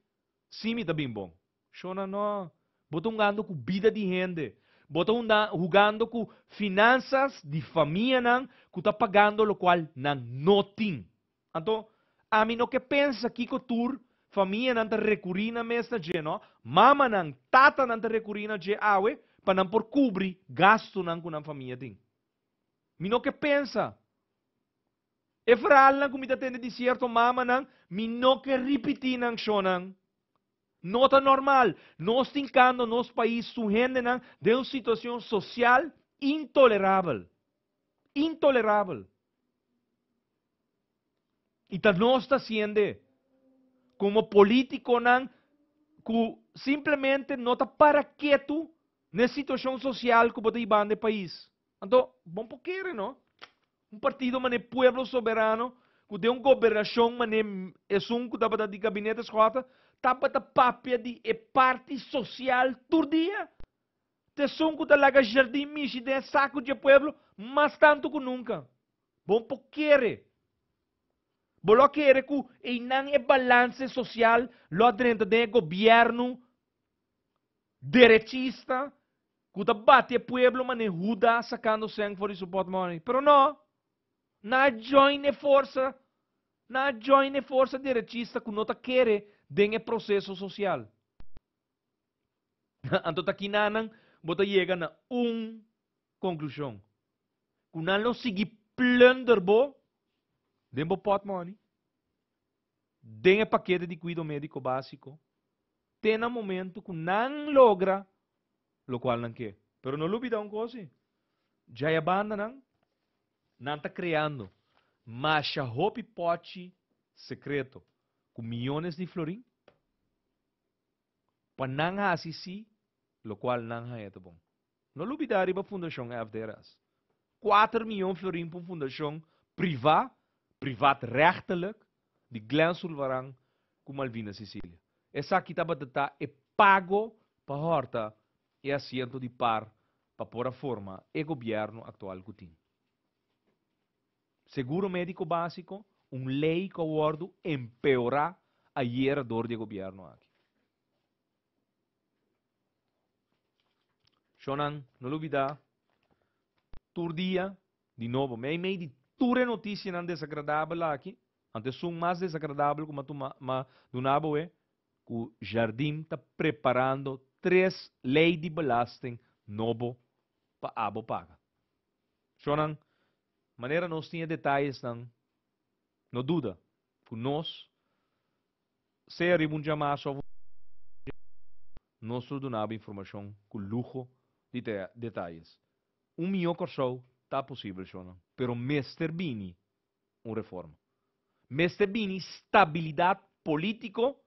si mi ta bin bon. Shona no. Bo ta hungando ku bida di hende. Bo ta hugando ku finansas di famianan ku ta pagando lokual nan no tin. Anto, ami no ke pensa kiko tur famianan ta rekurí nan mes na dje, no. Mamanan, tatanan ta rekurí na dje awe pa nan por kubri gastunan ku nan famia tin. Mi no ke pensa. E verhaalnan ku mi ta tende di sierto mamanan, mi no ke ripití nan, shonnan. No ta normal. Nos tin kando nos pais su hendenan den un situacion social intolerabel. Intolerabel. Y ta nos ta haciende como politiconan cu simplemente no ta para ketu n'e situacion social cu bo ta hibando e pais. Anto, bon por kere no. Un partido manera Pueblo Soberano ku den un gobernashon manera esun ku tabata di Gabinete Schotte tabata papia di e parti sosial tur dia. Ta esun ku ta laga jardin mishi den e saku dje pueblo mas tantu ku nunka. Bon por kere. Bo lo a kere ku einan e balanse sosial lo a drenta den e gobièrnu derechista Ku ta bati e pueblo manera Huda sakando sèn for di su pòtmòni. Pero nò! Nan a join e forsa, nan a join e forsa derechista ku no ta kere den e proseso sosial. Anto ta kinanan bo ta yega na un konklushon, ku nan lo sigui plunder bo den bo pòtmòni, den e pakete di kuido médiko básiko, te na momento ku nan logra lokual nan ke. Pero no lubida un kos si, djaya bandanan, nan ta kreando masha hopi pòchi sekreto ku miyones di florin pa nan hasi si lokual nan haña ta bon. No lubida riba Fundashon FDRS. Kuater miyon florin pa un fundashon privá, privaatrechtelijk, di Glenn Sulvaran ku Malvina Cecilia. Esaki tabata ta e pago pa hòrta e asiento di par pa por a forma e gobièrnu aktual ku tin. Seguro médiko básiko, un lei ku a wòrdu empeorá ayera dor di e gobièrnu aki. Shonnan, no lubidá, tur dia, di nobo, meimei di tur e notisianan desagradabel aki, anto esun mas desagradabel ku m'a duna bo e, ku Jardim ta preparando tres lei di belasting nobo pa abo paga. Shonnan, manera nos tin e detayesnan, no duda ku nos, sea riba un djamas òf un nos lo duna bo informashon ku luho di detayes. Un mihó Kòrsou ta posibel, shonnan, pero mester bini un reforma. Mester bini stabilidat polítiko,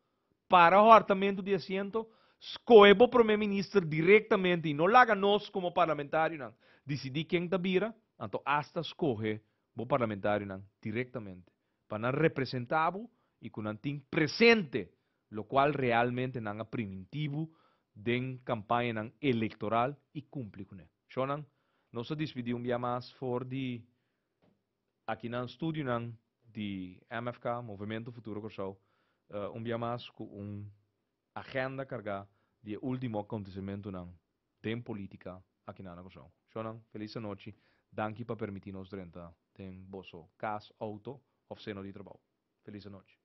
para hòrtamentu di asiento, skohe bo promé minister direktamente i no laga nos komo parlamentarionan disidí ken ta bira, anto asta skohe bo parlamentarionan direktamente pa nan representá bo i ku nan tin presente lokual realmente nan a primintí bo den kampañanan elektoral i kumpli kuné. Shonnan, nos ta dispidí un bia mas for di Aki nan studionan di MFK, Movemento Futuro Kòrsou. Un bia mas ku un agenda kargá di e último akontesimentunan den polítika aki na Kòrsou. Shonnan, felis anochi. Danki pa permití nos drenta den boso kas, outo òf seno di trabou. Felis anochi.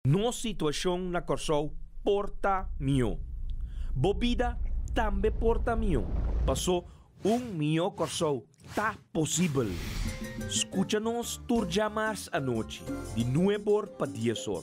Nos situashon na Kòrsou por ta mihó. Bo bida tambe por ta mihó, pasó un mihó Kòrsou ta posibel. Skucha nos tur djamars anochi di nueb'or pa dies'or,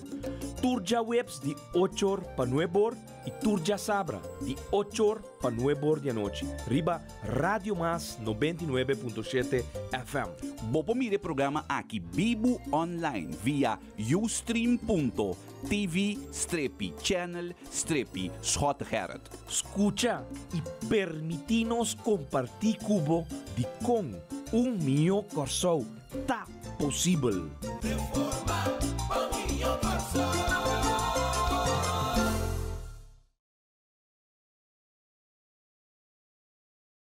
tur djaweps di och'or pa nueb'or i tur djasabra di och'or pa nueb'or di anochi riba Radio Mas 99.7 FM. Bo por mira e programa aki bibu online via ustream.tv strepi channel strepi Schottegerrit. Skucha i permití nos kompartí ku bo dikon un mihó Kòrsou ta posibel.